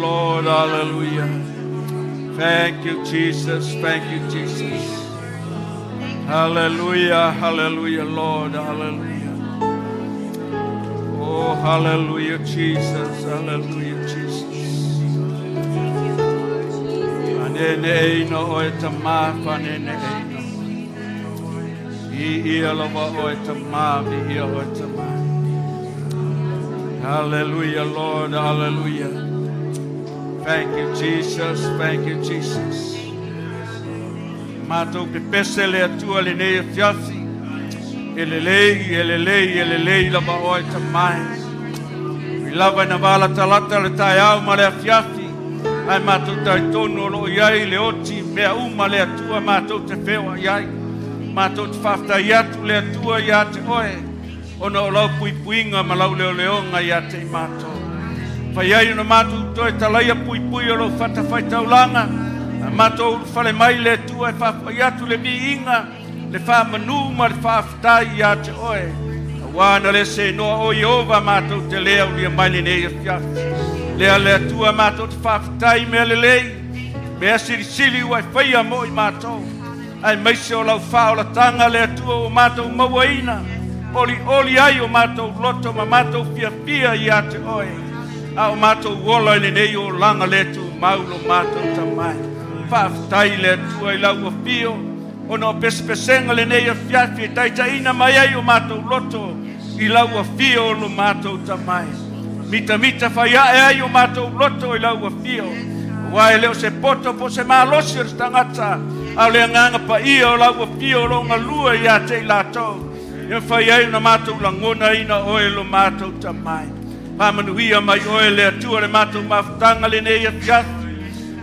Lord. Hallelujah. Thank you, Jesus. Thank you, Jesus. Hallelujah. Hallelujah, Lord. Hallelujah. Oh, hallelujah, Jesus. Hallelujah, Jesus. Faaneneeina oe Tamā, faaneneeina. Viia lava oe Tamā, viia oe Tamā. Hallelujah, Lord. Hallelujah. Thank you, Jesus. Thank you, Jesus. Matou pepese le Atua lenei afiafi. E lelei, e lelei, e lelei lava oe Tamā. E ui lava ina valatalata le taeao ma le afiafi. Ae matou talitonu o loo i ai le oti mea uma le Atua matou te feoai ai. Matou te faafetai atu le Atua ia te oe ona o lau puipuiga ma lau leoleoga ia te i matou. Fai ai ona matou toe talaia puipui o lou fatafaitaulaga, a matou ulufale mai le Atua e faafo'i atu le viiga, le faamanu ma le faafetai ia te oe. Auā na le seenoa o Ieova matou te lē aulia mai lenei afiafi. Lea le Atua matou te faafetai i mea lelei, mea silisili ua e faia mo i matou. Aemaise o lau faaolataga le Atua ua matou mauaina, olioli ai o matou loto ma matou fiafia ia te oe, a o matou ola i lenei olaga le tumau lo matou Tamā. Faafetai le Atua i lau afio, ona o pesepesega lenei afiafi e taitaiina mai ai o matou loto i lau afio lo matou Tamā. Mitamita fai ae ai o matou loto i lau afio, aua e le o se poto po o se malosi o le tagata, a o le Agaga Paia o lau afio o lo o galue ia te i latou, e mafai ai ona matou lagonaina oe lo matou Tamā. Faamanuia mai oe le Atua le matou mafutaga lenei afiafi.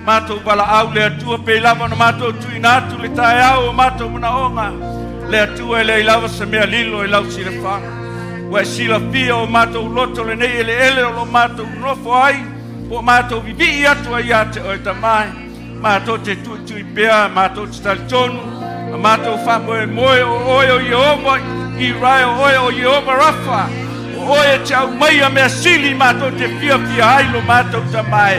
Matou valaau le Atua pei lava ona matou tuuina atu le taeao o matou manaoga. Le Atua e leai lava se mea lilo i lau silafaga. Ua e silafia o matou loto lenei eleele o lo matou nofo ai, po o matou vivii atu ai ia te oe Tamā. Matou te tuitui pea, matou te talitonu, ma matou faamoemoe o oe o Ieova Irae, o oe o Ieova Rafa, o oe e te aumaia mea sili matou te fiafia ai lo matou Tamā.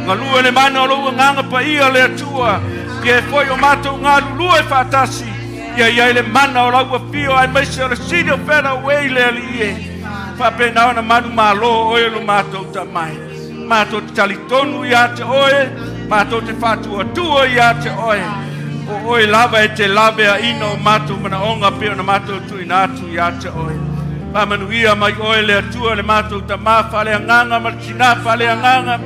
Galue le mana o lou Agaga Paia le Atua, ia e foi o matou galulue faatasi, ia i ai le mana o lau afio aemaise o le sili o Federaway le Alii e. Faapena ona manumalo oe lo matou Tamā. Matou te talitonu ia te oe, matou te faatuatua ia te oe. O oe lava e te laveaina o matou manaoga pei ona matou tuuina atu ia te oe. Faamanuia mai oe le Atua le matou Tamā faaleagaga ma le Tinā faaleagaga,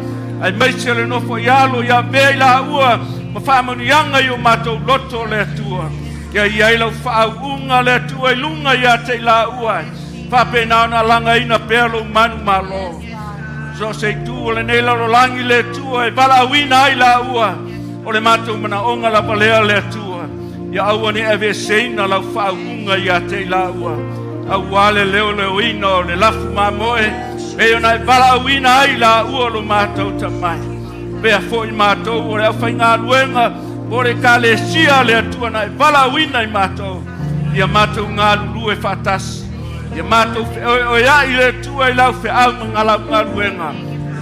aemaise o le nofo i alo ia avea i laua ma faamanuiaga i o matou loto le Atua. Ia i ai lau faauuga le Atua i luga ia te i laua, faapena ona alagaina pea lou manumalo. So o se itu o lenei lalolagi le Atua e valaauina ai laua, o le matou manaoga lava lea le Atua, ia aua ne i aveeseina lau faauuga ia te i laua, auā le leoleoina o le lafu mamoe, pei ona e valaauina ai laua lo matou Tamā. Pea foi matou o le aufaigaluega po o le Ekalesia a le Atua na e valaauina i matou, ia matou galulue faatasi, ia matou feoeoeai le Atua i lau feau ma lau galuega,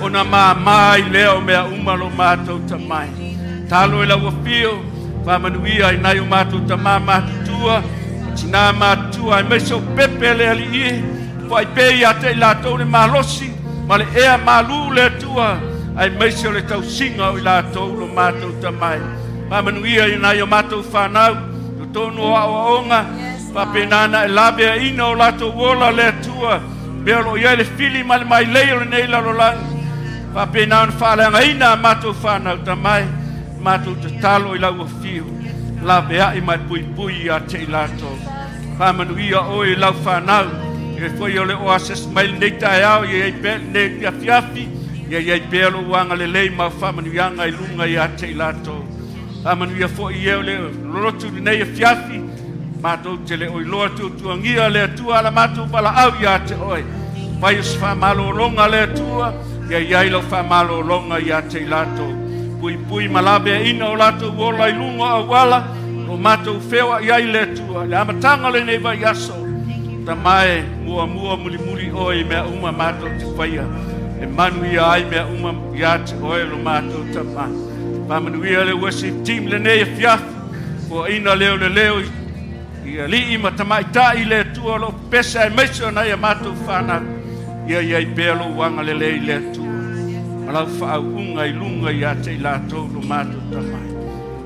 ona māmā ai lea o mea uma lo matou Tamā. Talo i lau afio, faamanuia i nai o matou tamā matutua, o tinā matutua, aemaise o pepe le Alii, foai pea ia te i latou le malosi ma le ea malū le Atua, aemaise o le tausiga o i latou lo matou Tamā. Faamanuia i nai o matou fanau, totonu o aoaoga, faapena ona e laveaina o latou ola le Atua, mea o lo o i ai le fili ma le mailei o lenei lalolagi, faapena ona faaleagaina a matou fanau Tamā, matou tatalo i lau afio, laveai ma e puipui ia te i latou. Faamanuia oe i lau fanau, e foi o le o asiasi mai lenei taeao, ia i ai pea lenei afiafi, ia i ai pea lou agalelei ma au faamanuiaga i luga ia te i latou. Faamanuia foi i e o le lolotu i lenei afiafi, matou te le o iloa tuatuagia le Atua a la matou valaau ia te oe. Fai o se faamalologa le Atua, ia i ai lau faamalologa ia te i latou. Puipui ma laveaina o latou ola i luga o auala, o matou feoai ai le Atua. Le amataga o lenei vaiaso, Tamā e, muamua mulimuli oe i mea uma matou te faia. E manuia ai mea uma ia te oe lo matou Tama. Faamanuia le worship team lenei afiafi, foaiina leo le leo i alii ma tamaitai le Atua o lo o pepesa aemaise o nai a matou fanau. Ia i ai pea lou agalelei le Atua ma lau faauuga i luga ia te i latou lo matou Tama.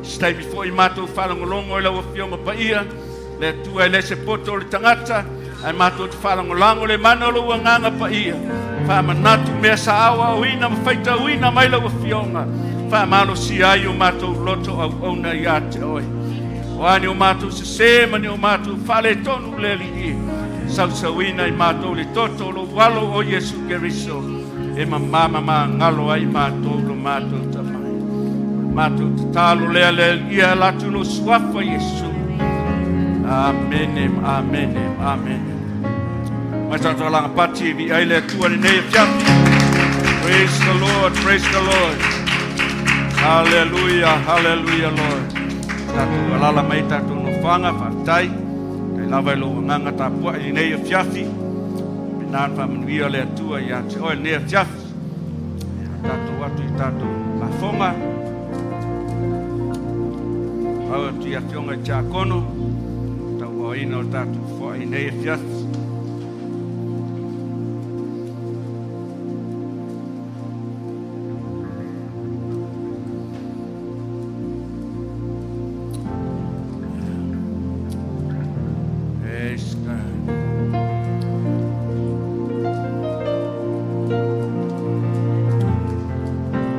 Se taimi foi matou faalogologo i lau Afioga Paia, le Atua e le se poto o le tagata, ae matou te faalagolago le mana o lou Agaga Paia, faamanatu mea sa aoaoina ma faitauina mai lau Afioga, faamalosia ai o matou loto auauna ia te oe. O a ni o matou sesē ma ni o matou faaletonu le Alii, sausauina i matou le toto o lou Alo o Iesu Keriso, e mamā mamagalo ai matou lo matou tamai. O le matou tatalo lea le Alii, ia ala atu i lou suafa Iesu. Amene, amene, amene. Mai tatou alaga pati e viiai le Atua lenei afiafi. Praise the Lord, praise the Lord. Hallelujah, hallelujah, Lord. Tatou alala mai tatou nofoaga, faafetai. Kai lava i lou agaga tapuai lenei afiafi. Pena na faamanuia le Atua ia te oe lenei afiafi. Tatou atu i tatou lafoga. Au atu i afioga i tiakono, tauaoina o tatou foai nei afiafi. Praise God.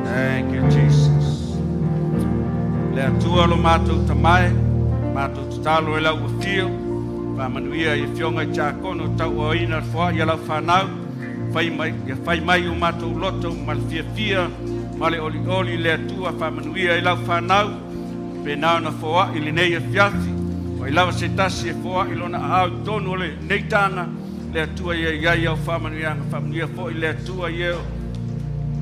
Thank you, Jesus. Le Atua lo matou tamae, matou tatalo e lau afio, faamanuia i afioga i tiakono tauaoina le foai a lau fanau, fai mai, ia fai mai o matou loto ma le fiafia ma le olioli le Atua faamanuia i lau fanau, pena ona foai lenei afiafi, o ai lava se tasi e foai lona aao i totonu o lenei taga, le Atua ia i ai au faamanuiaga, faamanuia foi le Atua i e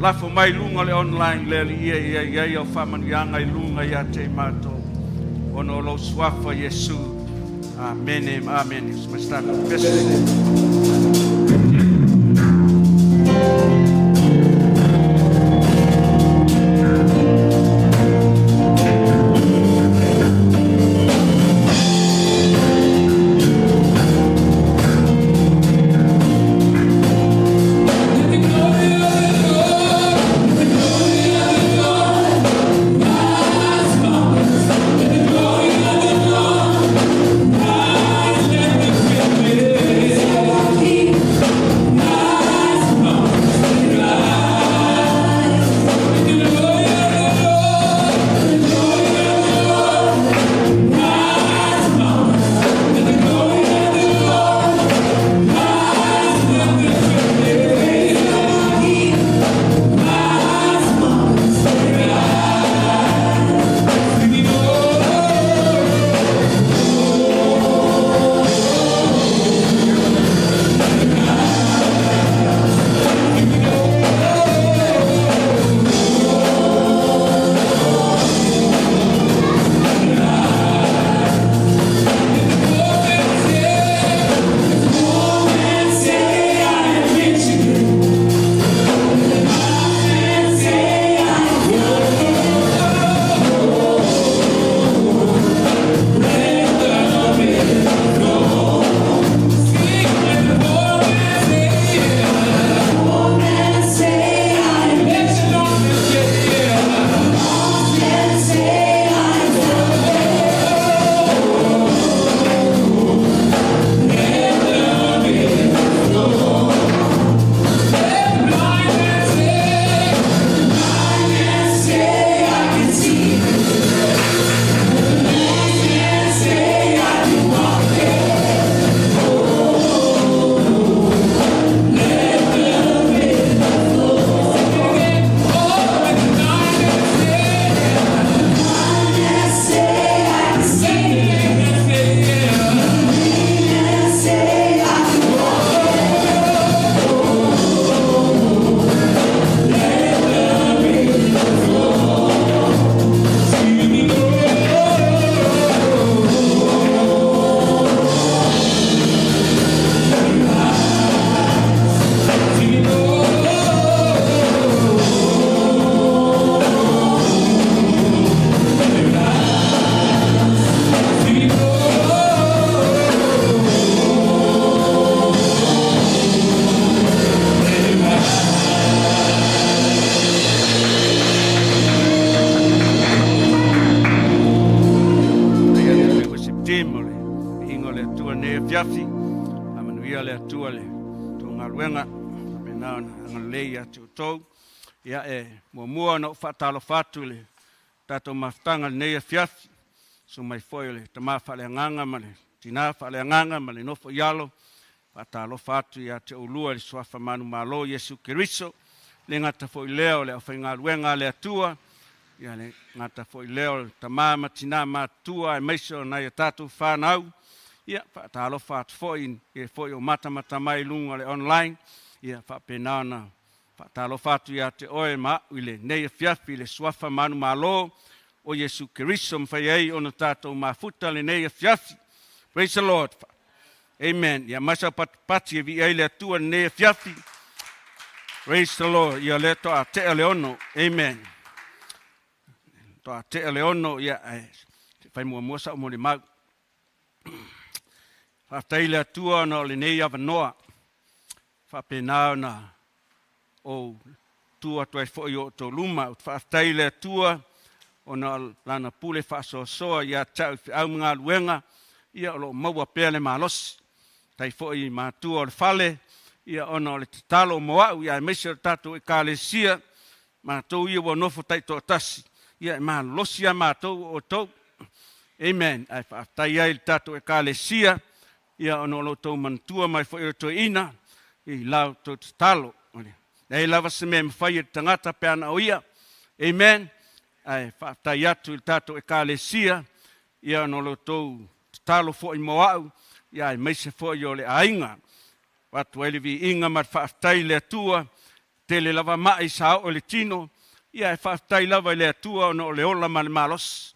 lafo mai luga o le online, le Alii ia ia i ai au faamanuiaga i luga ia te i matou, ona o lou suafa Iesu. Amene, amene. afiafi. Faamanuia le Atua i le tou galuega, faapena ona agalelei ia te outou. Ia e muamua ona ou faatalofa atu i le tatou mafutaga i lenei afiafi, susu mai foi o le tama faaleagaga ma le tina faaleagaga ma le nofo i alo. Faatalofa atu ia te oulua i le suafa manumalo Iesu Keriso, le gata foi lea o le aufaigaluega a le Atua, ia le gata foi lea o le tama ma tina matutua aemaise o nai a tatou fanau. Ia faatalofa atu foi i e foi o matamata mai i luga o le online, ia faapena ona faatalofa atu ia te oe ma au i lenei afiafi i le suafa manumalo o Iesu Keriso mafai ai ona tatou mafuta lenei afiafi. Praise the Lord. Amen. Ia mai sau patipati e viia ai le Atua i lenei afiafi. Praise the Lord. Ia lea toa tea le 6. Amen. Toa tea le 6. Ia, e fai muamua sau molimau. Faafetai i le Atua ona o lenei avanoa. Faapena ona ou tu atu ai foi i o outou luma. Ou te faafetai i le Atua ona o Lana pule faasoasoa ia te au i feau ma galuega, ia o lo o maua pea le malosi. Faafetai foi i matua o le fale, ia ona o le tatalo mo au, ia aemaise o le tatou Ekalesia, matou ia ua nofo taitoatasi, ia e malosi lava matou o outou. Amen. Ae faafetai ai i le tatou Ekalesia, ia ona o lo outou manatua mai foi o le toeaina i la outou tatalo. Leai lava se mea e mafai e le tagata pe ana o ia. Amen. Ae faafetai atu i le tatou Ekalesia, ia ona o lo outou tatalo foi mo au, ia aemaise foi o le aiga. Avatu ai le viiga ma le faafetai i le Atua, tele lava mai sa oo i le tino, ia e faafetai lava i le Atua ona o le ola ma le malosi.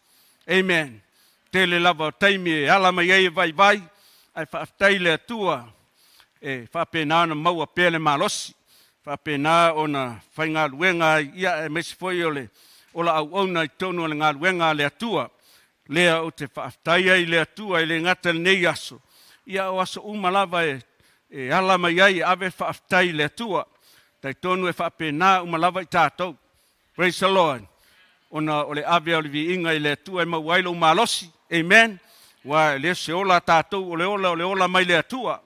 Amen. Tele lava o taimi e ala mai ai e vaivai, ae faafetai i le Atua e faapena ona maua pea le malosi, faapena ona faigaluega ai, ia aemaise foi o le ola auauna i totonu o le galuega a le Atua. Lea ou te faafetai ai i le Atua e le gata i lenei aso, ia o aso uma lava e ala mai ai e ave faafetai i le Atua. Talitonu e faapena uma lava i tatou. Praise the Lord. Ona o le ave o le viiga i le Atua e maua ai lou malosi. Amen. Ua e le o se ola a tatou, o le ola o le ola mai le Atua.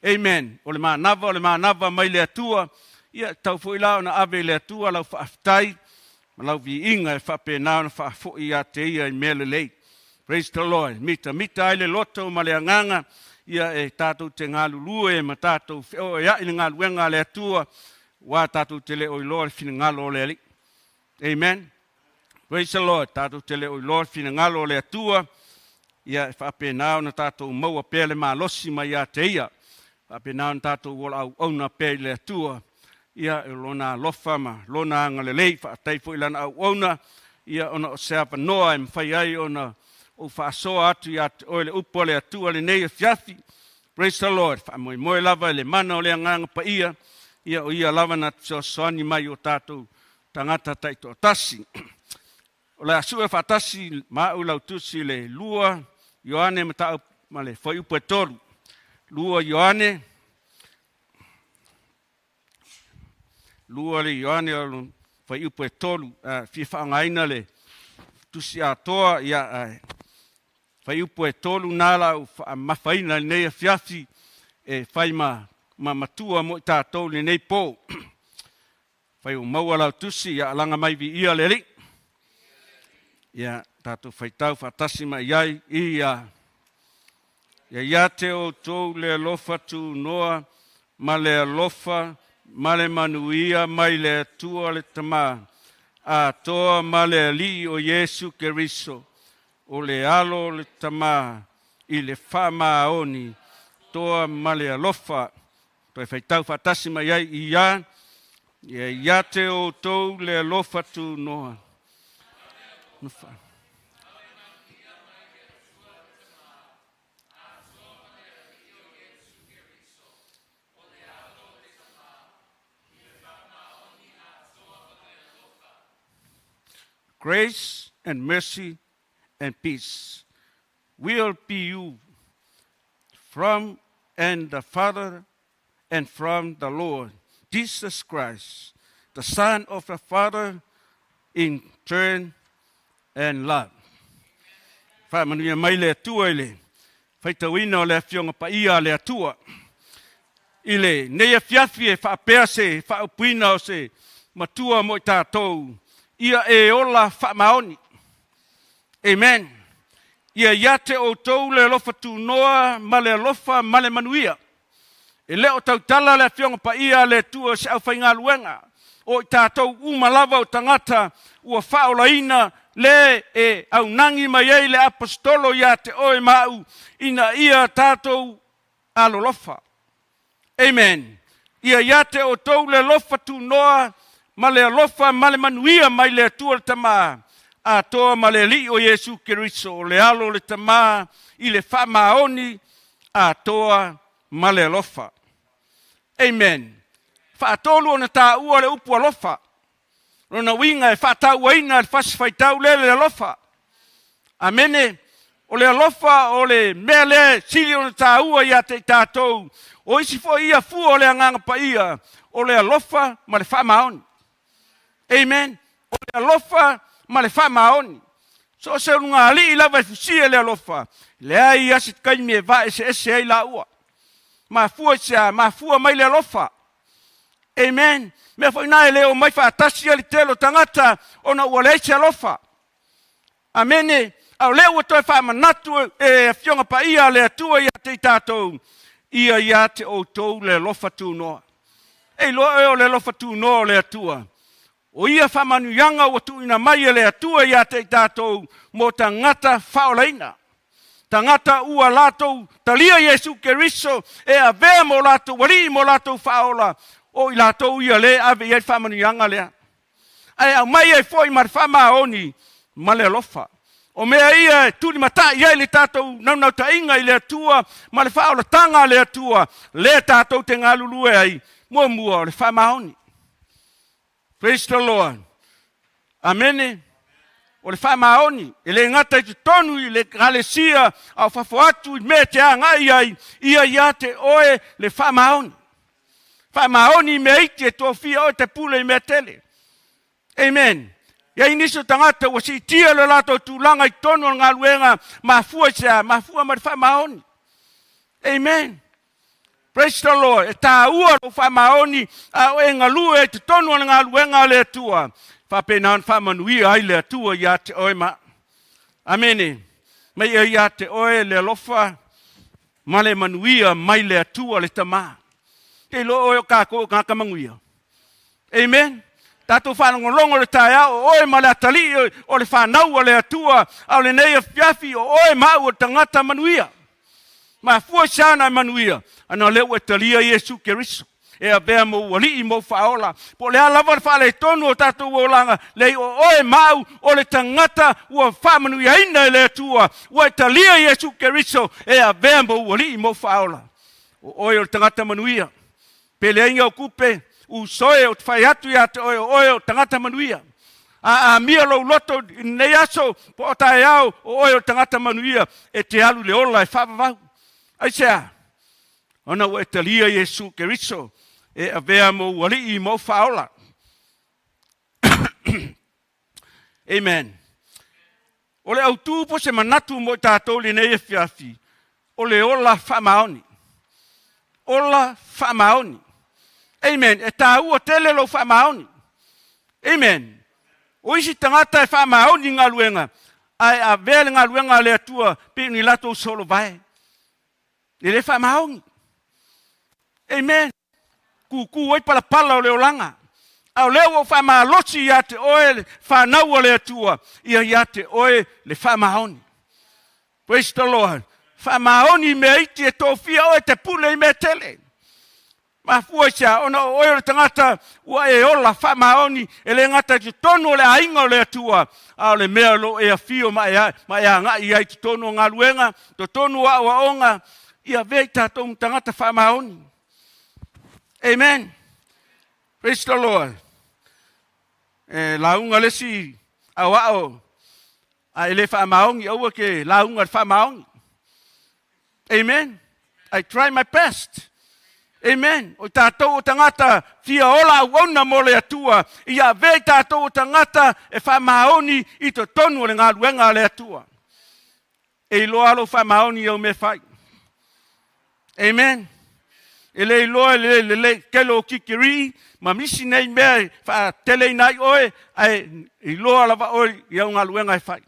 Amen. O le manava o le manava mai le Atua. Ia, tau foi la ona ave i le Atua lau faafetai ma lau viiga e faapena ona faafoi ia te ia i mea lelei. Praise the Lord. Mitamita ai le loto ma le agaga, ia e tatou te galulue ma tatou feoeai i le galuega a le Atua, ua tatou te le o iloa le finagalo o le Alii. Amen. Praise the Lord. Tatou te le o iloa le finagalo o le Atua, ia e faapena ona tatou maua pea le malosi mai ia te ia. Faapena ona tatou ola auauna pea i le Atua, ia e lona alofa ma lona agalelei. Faafetai foi i lana auauna, ia ona o se avanoa e mafai ai ona ou faasoa atu ia te oe le upu a le Atua lenei afiafi. Praise the Lord. Faamoemoe lava i le mana o le Agaga Paia, ia o ia lava na te fesoasoani mai i o tatou tagata taitoatasi. O le a sue faatasi ma au lau tusi le 2 Ioane mataupu ma le fuaiupu e 3. 2 Ioane, 2 le Ioane o le fuaiupu e 3. Fia faaaogaina le tusi atoa, ia ae fuaiupu e 3 na la ou faamamafaina i lenei afiafi e fai ma matua mo i tatou i lenei po. Fai ua maua lau tusi, ia alaga mai viia le Alii. Ia tatou faitau faatasi mai ai ia. Ia ia te outou le alofa tunoa ma le alofa ma le manuia mai le Atua le Tama, atoa ma le Alii o Iesu Keriso, o le Alo o le Tama i le faamaoni toa ma le alofa. Toe faitau faatasi mai ai ia, ia ia te outou le alofa tunoa. Grace and mercy and peace will be you from and the Father and from the Lord Jesus Christ, the Son of the Father, in turn and love. Faamanuia mai le Atua i le Faitauina o le Afioga Paia a le Atua. I lenei afiafi e faapea se faaupuina o se matua mo i tatou, ia e ola faamaoni. Amen. Ia ia te outou le alofa tunoa ma le alofa ma le manuia. E le o tautala le Afioga Paia a le Atua i se aufaigaluega, o i tatou uma lava o tagata ua faaolaina le e aunagi mai ai le Aposetolo ia te oe ma au ina ia tatou alolofa. Amen. Ia ia te outou le alofa tunoa ma le alofa ma le manuia mai le Atua le Tama atoa ma le Alii o Iesu Keriso, o le Alo o le Tama i le faamaoni atoa ma le alofa. Amen. Faatolu ona taua le upu alofa. Lona uiga e faatauaina le fasi faitau lea le alofa. Amene. O le alofa o le mea lea e sili ona taua ia te i tatou. O isi foi ia fua o le Agaga Paia, o le alofa ma le faamaoni. Amen. O le alofa ma le faamaoni. So o se ulugalii lava e fusia le alofa, leai lava se taimi e vaeseese ai laua. Mafua i se a? Mafua mai le alofa. Amen. Mea foi na e le omai faatasi ai le tele o tagata ona ua leai se alofa. Amene. A o lea ua toe faamanatu e Afioga Paia a le Atua ia te i tatou, ia ia te outou le alofa tunoa. E iloa oe o le alofa tunoa o le Atua. O ia faamanuiaga ua tuuina mai e le Atua ia te i tatou mo tagata faaolaina. Tagata ua latou talia Iesu Keriso e avea mo latou alii mo latou faaola, o i latou ia lea e ave i ai le faamanuiaga lea. Ae aumai ai foi ma le faamaoni ma le alofa. O mea ia e tulimatai ai le tatou naunautaiga i le Atua ma le faaolataga a le Atua, lea tatou te galulue ai, muamua o le faamaoni. Praise the Lord. Amene. O le faamaoni, e le gata i totonu i le ekalesia, a o fafo atu i mea e te agai ai, ia ia te oe le faamaoni. Faamaoni i mea iti e tofia oe te pule i mea tele. Amen. E i ai nisi o tagata ua siitia le latou tulaga i totonu o le galuega, mafua i se a? Mafua mai le faamaoni. Amen. Praise the Lord. E taua lou faamaoni a o e galue ai totonu o le galuega a le Atua. Faapena ona faamanuia ai le Atua ia te oe ma. Amene. Mai ia ia te oe le alofa ma le manuia mai le Atua le Tama. Te iloa oe o kākou o kāka manuia. Amen. Tatou faalogologo le taeao o oe ma le atalii o le fanau a le Atua, a o lenei afiafi o oe ma au o le tagata manuia. Mafua i se ana e manuia, ana o lea ua e talia Iesu Keriso e avea mou alii mou faaola. Po o le a lava le faaletonu o tatou olaga, leai o oe ma au o le tagata ua faamanuiaina e le Atua, ua e talia Iesu Keriso e avea mou alii mou faaola. O oe o le tagata manuia. Pe leai ni au tupe, usoe ou te fai atu ia te oe, o oe o tagata manuia. A amia lou loto i lenei aso, po o taeao, o oe o tagata manuia, e te alu i le ola e faavavau. Aisea? Ona ua e talia Iesu Keriso e avea mou alii ma ou faaola. Amen. O le autū po se manatu mo i tatou i lenei afiafi, o le ola faamaoni. Ola faamaoni. Amen. E tāua tele lou faamaoni. Amen. O isi tagata e faamaoni i galuega, ae avea le galuega a le Atua pei o ni latou solovae. E le faamaoni. Amen. Kukū ai palapala o le olaga. A o lea ua ou faamalosi ia te oe le fanau a le Atua, ia ia te oe le faamaoni. Praise the Lord. Faamaoni i mea iti e tofia oe te pule i mea tele. Mafua i se a? Ona o oe o le tagata ua e ola faamaoni e le gata i totonu o le aiga o le Atua, a o le mea o lo o e afio ma e, ma e agai ai i totonu o galuega, totonu o aoaoga, ia avea i tatou ma tagata faamaoni. Amen. Praise the Lord. E lauga le isi aoao a e le faamaoni, aua ke lauga le faamaoni. Amen. I try my best. Amen. O tatou o tagata fia ola auauna mo le Atua, ia avea i tatou o tagata e faamaoni i totonu o le galuega a le Atua. E iloa lou faamaoni i au mea fai. Amen. E le iloa e le lelei tele o tikirii ma misi nei mea e faateleina ai oe, ae iloa lava oe i au galuega e fai.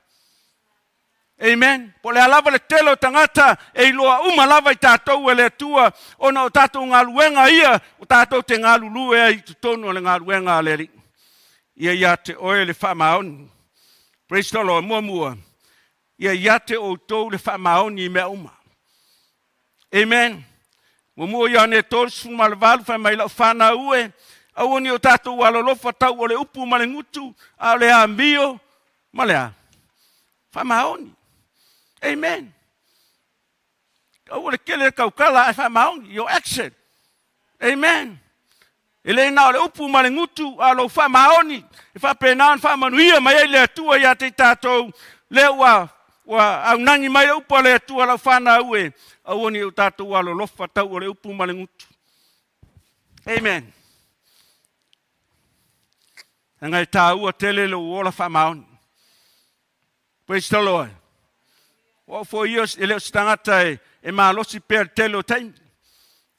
Amen. Po o le a lava le tele o tagata e iloa uma lava i tatou e le Atua ona o tatou galuega ia o tatou te galulue ai i totonu o le galuega a le Alii. Ia ia te oe le faamaoni. Praise the Lord. Muamua, ia ia te outou le faamaoni i mea uma. Amen. Muamua Ioane 38 fai mai lau fanau e, aua ne i o tatou alolofa tau o le upu ma le gutu, a o le amio ma le a? Faamaoni. Amen. Aua le tele tautala ae faamaoni. Your action. Amen. E le na o le upu ma le gutu, a o lou faamaoni e faapena ona faamanuia mai ai le Atua ia te i tatou, lea ua ua aunagi mai le upu a le Atua lau fanau e, aua ne i o tatou alolofa tau o le upu ma le gutu. Amen. Leaga e taua tele lou ola faamaoni. Praise the Lord. O au foi ia e le o se tagata e, e malosi pea le tele o taimi.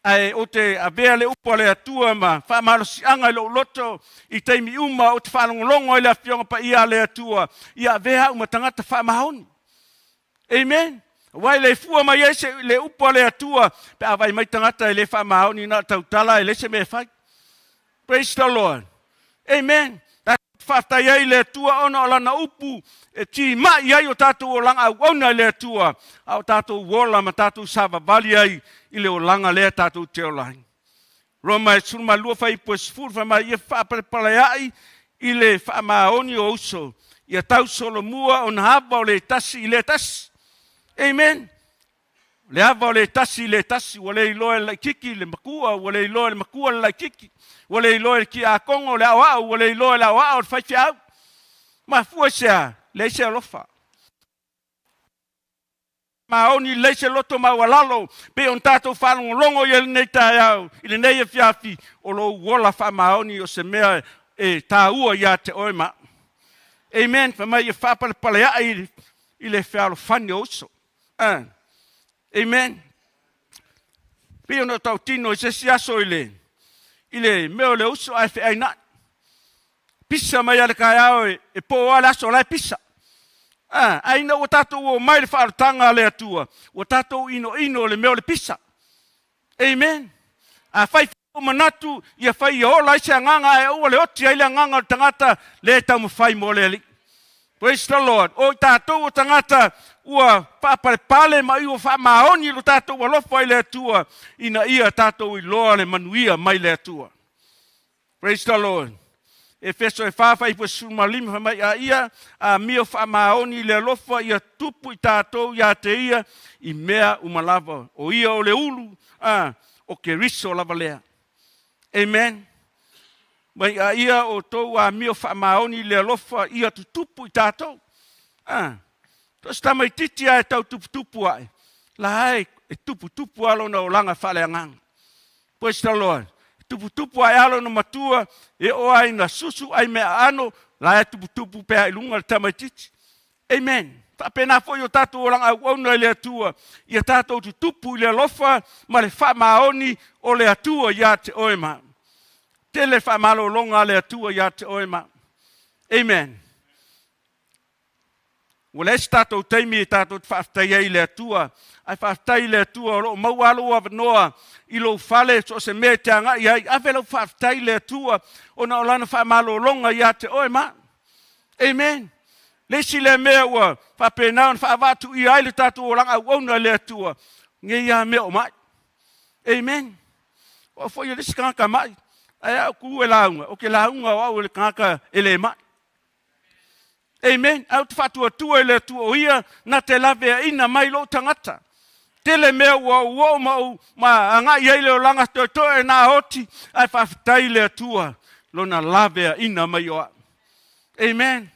Ae ou te avea le upu a le Atua ma faamalosiaga i lou loto i taimi uma ou te faalogologo ai le Afioga Paia a le Atua, ia avea au ma tagata faamaoni. Amen. Aua e le fua mai ai se, le upu a le Atua pe a vaai mai tagata e le faamaoni na o tautala e leai se mea e fai. Praise the Lord. Amen. Faafetai ai le Atua ona o lana upu e timai ai o tatou olaga auauna i le Atua, a o tatou ola ma tatou savavali ai i le olaga lea tatou te ola ai. Roma e 12 fuaiupu e 10 fai mai ia faapalepalea'i i le faamaoni o uso, ia tau solomua ona ava o le tasi i le tasi. Amen. O le ava o le tasi i le tasi, ua le iloa e le laititi le makua, ua le iloa e le makua le laititi, ua le iloa e le tiakono le aoao, ua le iloa e le aoao le faifeau. Mafua i se a? Leai se alofa. Maoni lelei se loto maualalo, pei ona tatou faalogologo i lenei taeao, i lenei afiafi, o lou ola faamaoni o se mea e taua ia te oe ma. Amen. Fai mai ia faapalepaleai i le fealofani o uso. Ah. Amen. Pei ona tautino i se isi aso i le, i le mea o le uso ae feaina'i. Pisa mai a le taeao e, e pō a le aso la e pisa. Ah, ae ina ua tatou o mai le faaolataga a le Atua, ua tatou inoino le mea o le pisa. Amen. A fai o manatu ia fai ia ola ai se agaga ae aua le oti ai le agaga o le tagata lea e taumafai mo le Alii. Praise the Lord. O i tatou o tagata ua faapalepale ma ua faamaoni lo tatou alofa i le Atua ina ia tatou iloa le manuia mai le Atua. Praise the Lord. Efeso e 4 fuaiupu e 15 fai mai a ia amio faamaoni i le alofa ia tupu i tatou ia te ia i mea uma lava. O ia o le ulu, a, o Keriso lava lea. Amen. Mai a ia outou amio faamaoni i le alofa ia tutupu i tatou. A, to se tamaitiiti a e tau tuputupu ae, la e, e tuputupu a lona olaga faaleagaga. Praise the Lord. Tuputupu ae a lona matua, e oo ai ina susu ai mea aano, la e tuputupu pea i luga le tamaitiiti. Amen. Faapena foi o tatou olaga auauna i le Atua, ia tatou tutupu i le alofa ma le faamaoni o le Atua ia te oe ma. Tele faamalologa a le Atua ia te oe ma. Amen. Ua leai se tatou taimi e tatou te faafetai ai i le Atua, ae faafetai i le Atua o lo o maua lou avanoa i lou fale, so o se mea e te agai ai, ave lau faafetai i le Atua ona o lana faamalologa ia te oe ma. Amen. Le isi lea mea ua faapena ona faavaatuia ai le tatou olaga auauna i le Atua, nei lava mea o mai. Amen. O au foi e le isi tagata mai, ae au ku e lauga, o ke lauga o au e le tagata e le mai. Amen. Ae ou te faatuatua i le Atua o ia na te laveaina mai lou tagata. Tele mea ua ou oo ma ou ma agai ai le olaga toetoe na oti, ae faafetai i le Atua lona laveaina mai o au. Amen.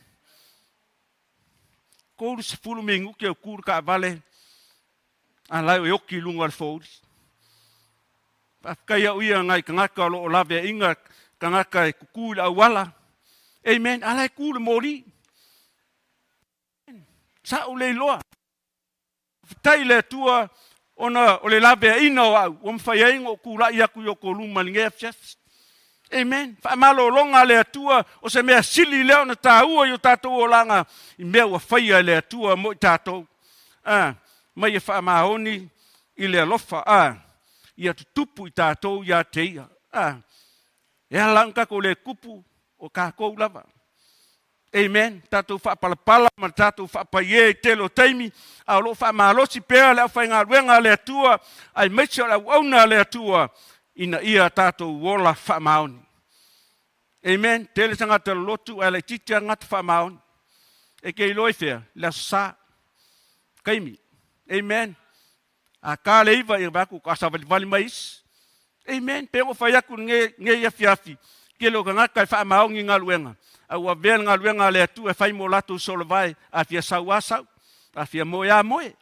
30 minute o ku le taavale, a la e oki i luga o le fouli. Faafetai au ia nai tagata o lo o laveaiga tagata e kuku i le auala. Amen. A la e ku le moli. Sa ou le iloa. Faafetai i le Atua. ona o le laveaiina o au ua mafai ai ona ou tulai atu i o outou luma i lenei afiafi. Amen. Faamalologa a le Atua, o se mea sili lea ona taua i o tatou olaga i mea ua faia e le Atua mo i tatou. A, mai e faamaoni i le alofa, a, ia tutupu i tatou ia te ia. A, e ala ona tatou le tupu, o tatou lava. Amen. Tatou faapalapala ma tatou faapaiē i tele o taimi, a o lo o faamalosi pea le aufaigaluega a le Atua, aemaise o le auauna a le Atua, ina ia tatou ola faamaoni. Amen. Tele tagata lolotu ae laitiiti lava tagata faamaoni. E te iloa i fea? I le Aso Sa. Taimi. Amen. A ta le iva, ia vaai atu, a savalivali mai isi. Amen. Pei ona fai atu lenei afiafi, tele o tagata e faamaoni i galuega, a ua avea le galuega a le Atua e fai mo latou solavae, a fia sau lava sau, a fia moe lava moe.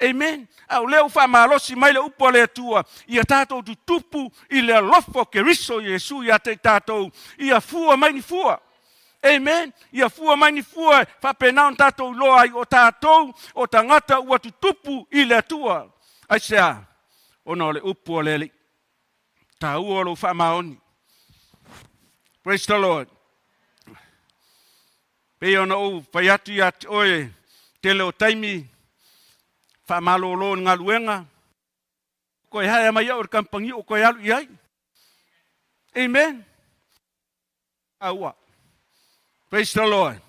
Amen. A o lea ua faamalosi mai le upu a le Atua, ia tatou tutupu i le alofa o Keriso Iesu ia te i tatou, ia fua mai ni fua. Amen. Ia fua mai ni fua e faapena ona tatou iloa ai o tatou o tagata ua tutupu i le Atua. Aisea? Ona o le upu a le Alii. Taua lou faamaoni. Praise the Lord. Pei ona ou fai atu ia te oe, tele o taimi faamalolo i le galuega, koe haea mai au i le kamupani o koe alu i ai. Amen. Aua. Praise the Lord.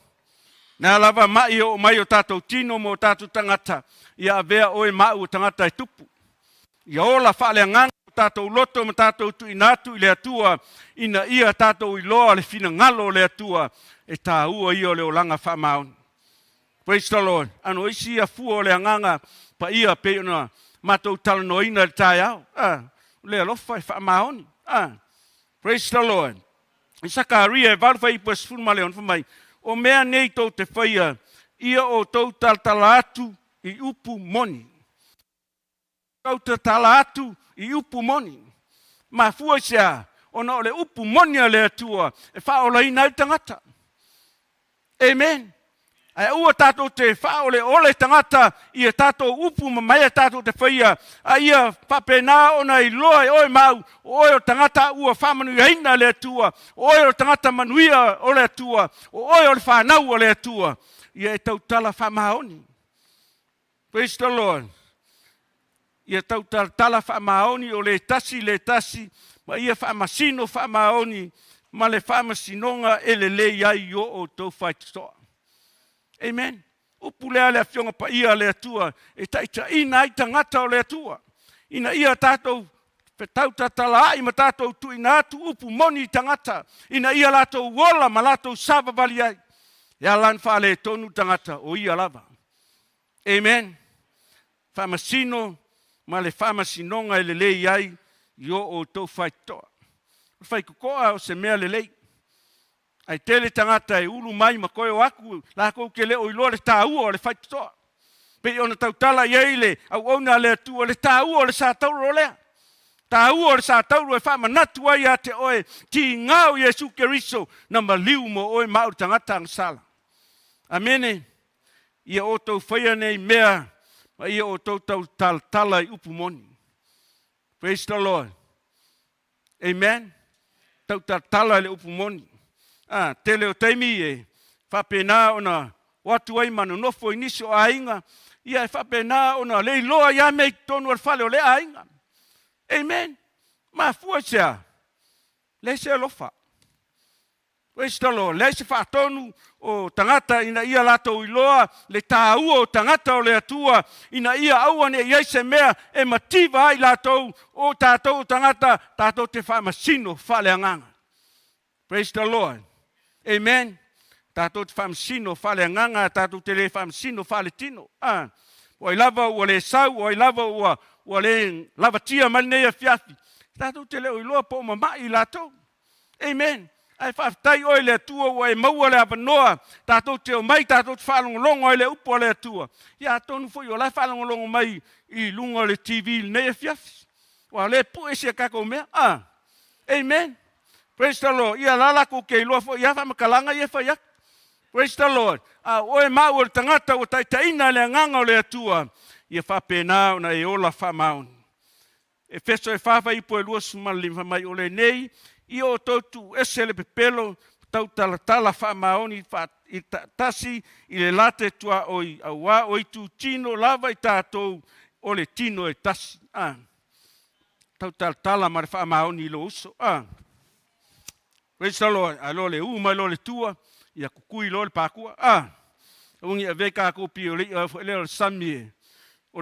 Na lava mai o mai o tatou tino mo tatou tagata, ia avea oe ma au o tagata e tupu. Ia ola faaleagaga o tatou loto ma tatou tuuina atu i le Atua, ina ia tatou iloa le finagalo o le Atua, e taua ia o le olaga faamaoni. Praise the Lord. Ano isi ia fua o le agaga paia pei ona matou talanoaina i le taeao. Ah, le alofa e faamaoni. Ah, praise the Lord. I Sakaria e 8 fuaiupu e 16 fai mai, o mea nei tou te faia, ia outou talatala atu i upu moni. Tou tatala atu i upu moni. Mafua i se a? Ona o le upu moni a le Atua e faaolaina ai le tagata. Amen. Ae aua tatou te faaoleole tagata i a tatou upu ma mea tatou te faia, a ia faapena ona iloa e oe ma au, o oe o le tagata ua faamanuiaina e le Atua, o oe o le tagata manuia o le Atua, o oe o le fanau a le Atua. Ia e tautala faamaoni. Praise the Lord. Ia tautalatala faamaoni o le tasi le tasi, ma ia faamasino faamaoni ma le faamasinoga e lelei ai i o outou faitotoa. Amen. Upu lea le Afioga Paia a le Atua e taitaiina ai tagata o le Atua, ina ia tatou fetautatalaai ma tatou tuuina atu upu moni i tagata, ina ia latou ola ma latou savavali ai. E ala ona faaletonu tagata, o ia lava. Amen. Faamasino ma le faamasinoga e lelei ai i o outou faitotoa. O le faitotoa o se mea lelei. Ae tele tagata e ulu mai ma toe o atu, latou te le o iloa le taua o le faitotoa. Pei ona tautala i ai le auauna a le Atua, le taua o le satauro lea. Taua o le satauro e faamanatu ai ia te oe, tiga o Iesu Keriso na maliu mo oe ma au le tagata agasala. Amene. Ia outou faia nei mea ma ia outou tautalatala i upu moni. Praise the Lord. Amen. Tautalatala i le upu moni. Ah, tele o taimi e faapena ona o atu ai ma nonofo i nisi o aiga, ia e faapena ona le iloa ia mea i totonu o le fale o lea aiga. Amen. Mafua i se a? Leai se alofa. Praise the Lord. Leai se faatonu o tagata ina ia latou iloa le taua o tagata o le Atua, ina ia aua ne i ai se mea e mativa ai latou o tatou o tagata tatou te faamasino faaleagaga. Praise the Lord. Amen. Tatou te faamasino faaleagaga, tatou te le faamasino faaletino. Ah, o ai lava ua le sau, o ai lava ua, ua le lavatia mai lenei afiafi. Tatou te le o iloa po o mama'i latou. Amen. Ae faafetai oe le Atua ua e maua le avanoa tatou te omai tatou te faalogologo ai le upu a le Atua. Ia atonu foi o la e faalogologo mai i luga o le TV i lenei afiafi. Ua o lea e pue si a tatou mea. Ah. Amen. Praise the Lord. Ia la latou te iloa foi ia faamatalaga ia e fai atu. Praise the Lord. A o oe ma au o le tagata ua taitaiina e le Agaga o le Atua, ia faapena ona e ola faamaoni. Efeso e fa fuaiupu e 25 fai mai, O lenei ia outou tuuese le pepelo tautalatala faamaoni tasi i le late tuaoi, auā o itu tino lava i tatou o le tino e tasi. A tautalatala ma le faamaoni i lou uso. A praise the Lord. A loa le u mai loa le tua, ia kukui loa le pakua. A aua ne i avea tatou pei o le i'a foi lea o le sami e o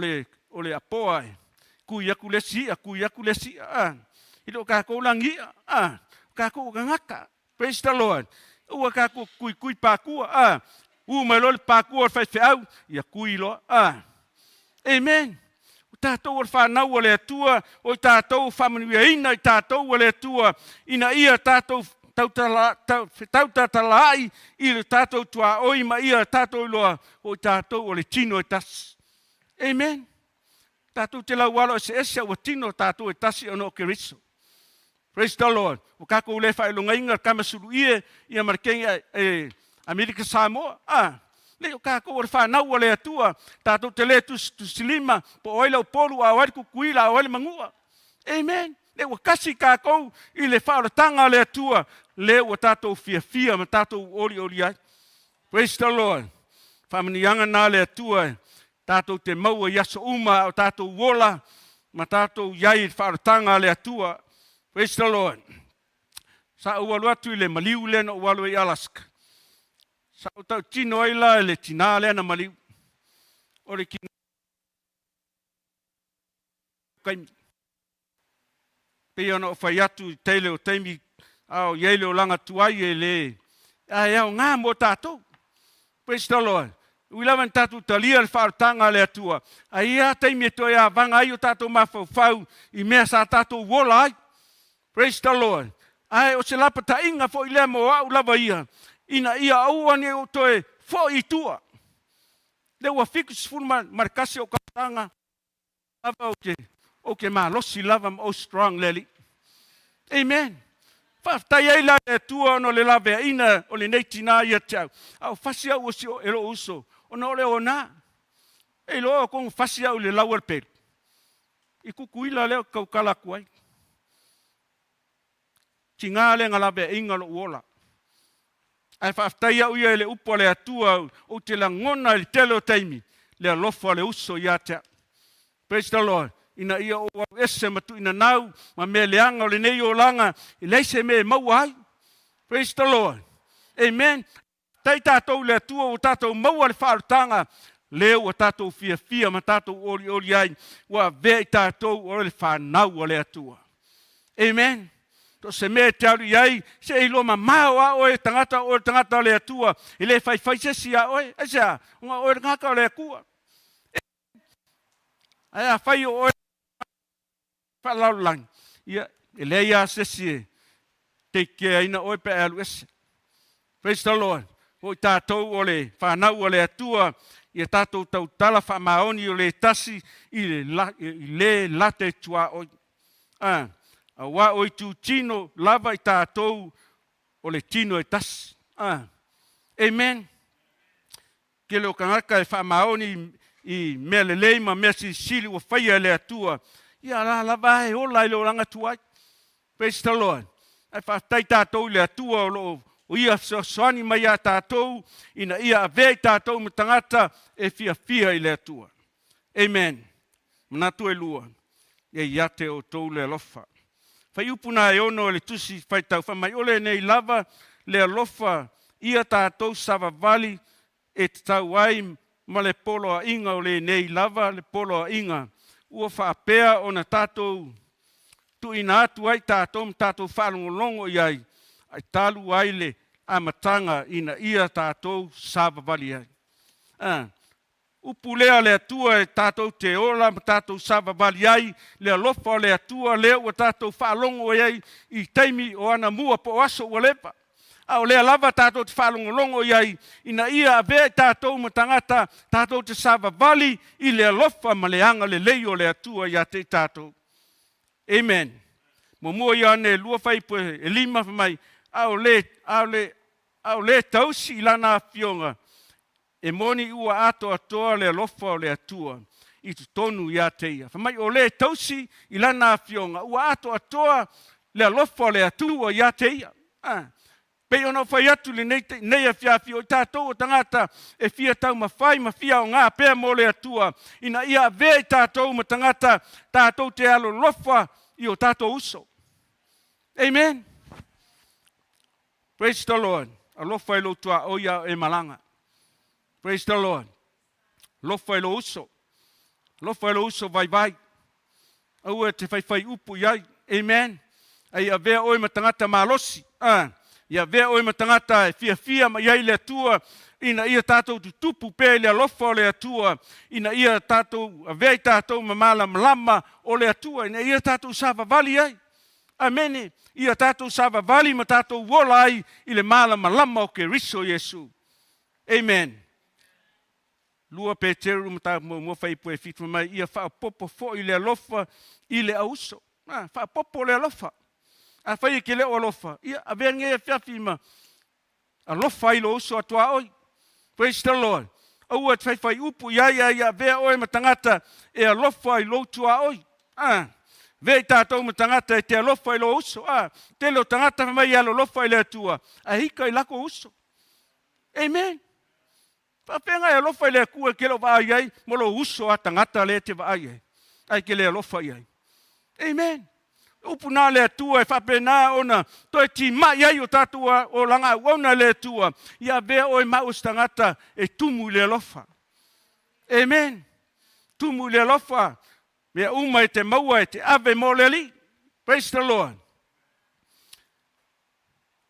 le apoa e kui atu le isi i'a, kui atu le isi i'a. A e le o tatou lagi i'a, a o tatou o tagata. Praise the Lord. Aua tatou kuikui pakua. A u mai loa le pakua o le faifeau, ia kui loa. A amen. O tatou o le fanau a le Atua, o i tatou faamanuiaina i tatou a le Atua, ina ia tatou fetautatalaai i le tatou tuaoi ma ia tatou iloa o i tatou o le tino e tasi. Amen. Tatou te laualo eseese a ua tino tatou e tasi ona o Keriso. Praise the Lord. Ua tatou le faailogaina le tama suluie ia ma le kegi e Amerika Samoa. A, le o tatou o le fanau a le Atua. Tatou te le tusitusilima po o ai le Upolu, a o ai le Tutuila, a o ai le Manua. Amen. Le ua kasi tatou i le faaolataga a le Atua, le ua tatou fiafia ma tatou olioli ai. Praise the Lord. Faamanuiaga na le Atua tatou te maua i aso uma a o tatou ola ma tatou i ai i le faaolataga a le Atua. Praise the Lord. Sa ou alu atu i le maliu lea na ou alu ai i Alaska. Sa ou tautino ai la i le tinā lea na maliu. O le tinā taimi. Pei ona ou fai atu i tele o taimi a o i ai le olaga tuai e le ae aoga mo tatou. Praise the Lord. Ui lava ina tatou talia le faaolataga a le Atua, ae i ai lava taimi e toe avaga ai o tatou mafaufau i mea sa tatou ola ai. Praise the Lord. Ae o se lapataiga foi lea mo au lava ia, ina ia aua ne i ou toe foi i tua. Lea ua 71 ou tausaga, lava ou te malosi lava ma ou strong le Alii. Amen. Faafetai ai la le Atua ona o le laveaiina o lenei tinā ia te au. A o fasi au o si e lou uso, ona o le ona. E iloa o kogu fasi au i le lau o le pelu. I Tutuila lea ou te tautala atu ai. Tiga lea na laveaiina lou ola. Ae faafetai au ia i le upu a le Atua, ou te lagona i le tele o taimi le alofa o le uso ia te au. Praise the Lord. Ina ia ou alu ese ma tuuinanau ma mea leaga o lenei olaga, e leai se mea e maua ai. Praise the Lord. Amen. Faafetai tatou i le Atua ua tatou maua le faaolataga lea ua tatou fiafia ma tatou olioli ai, ua avea i tatou o le fanau a le Atua. Amen. So o se mea e te alu i ai, se i iloa mamao a oe tagata, o oe le tagata o le Atua, e le faifai se isi iā oe. Aisea? Ona o oe le tagata o le Atua. Ae afai o oe faalalolagi, ia, e leai lava se isi e take care ina oe pe a e alu ese. Praise the Lord. O i tatou o le fanau a le Atua, ia tatou tautala faamaoni o le tasi i le, la, i le late tuaoi. Ah, auā o itu tino lava i tatou o le tino e tasi. Ah, amen. Tele o tagata e faamaoni i mea lelei ma mea silisili ua faia e le Atua, ia la lava e ola i le olaga tuai. Praise the Lord. Ae faafetai tatou i le Atua o lo o ia fesoasoani mai iā tatou ina ia avea i tatou ma tagata e fiafia i le Atua. Amen. Manatu e lua, ia ia te outou le alofa. Fuaiupu na e 6 e le tusi faitau fai mai, o lenei lava le alofa ia tatou savavali e tatau ai ma le poloaiga o lenei lava le poloaiga ua faapea ona tatou tuuina atu ai tatou ma tatou faalogologo i ai, ai talu ai le amataga ina ia tatou savavali ai. Ah, Upu lea a le Atua e tatou te ola ma tatou savavali ai, le alofa o le Atua lea ua tatou faalogo i ai i taimi o anamua po o aso ua leva. A o lea lava tatou te faalogologo i ai ina ia avea i tatou ma tagata tatou te savavali i le alofa ma le agalelei o le Atua ia te i tatou. Amen. Muamua Ioane 2 fuaiupu e 5 fai mai, a o le, a o le. A o lē tausi i lana afioga, e moni ua atoatoa le alofa o le Atua i totonu ia te ia. Fai mai o lē tausi i lana afioga, ua atoatoa le alofa o le Atua ia te ia. A. Pei ona ou fai atu i lenei nei afiafi, o i tatou o tagata e fia taumafai ma fia aoga pea mo le Atua, ina ia avea i tatou ma tagata tatou te alolofa i o tatou uso. Amen. Praise the Lord. Alofa i lou tuaoi a o e malaga. Praise the Lord. Alofa i lou uso. Alofa i lou uso vaivai. Aua e te faifai upu i ai. Amen. Ai avea oe ma tagata malosi. Ah. Ia avea oe ma tagata e fiafia mai ai le Atua, ina ia tatou tutupu pea i le alofa o le Atua, ina ia tatou avea i tatou ma malamalama o le Atua, ina ia tatou savavali ai. Amene. Ia tatou savavali ma tatou ola ai i le malamalama o Keriso Iesu. Amen. 2 Peteru mataupu muamua fuaiupu e 7 mai ia faaopoopo foi le alofa i le auuso. Ah, faaopoopo le alofa. Afai e te le o alofa, ia avea lenei afiafi ma alofa ai lou uso a tuaoi. Praise the Lord. Aua e te faifai upu i ai, a ia avea oe ma tagata e alofa i lou tuaoi. Ah, avea i tatou ma tagata e te alofa i lou uso. Ah, tele o tagata fai mai e alolofa i le Atua, ae ika i lako uso. Amen. Faafeaga e alofa i le Atua e te le o vaai ai ma lou uso a tagata lea e te vaai ai, ae te le alofa i ai. Amen. Upu na le Atua e faapena ona toe timai ai o tatou olaga auauna e le Atua, ia avea oe ma au o se tagata e tumu i le alofa. Amen. Tumu i le alofa, mea uma e te maua e te ave mo le Alii. Praise the Lord.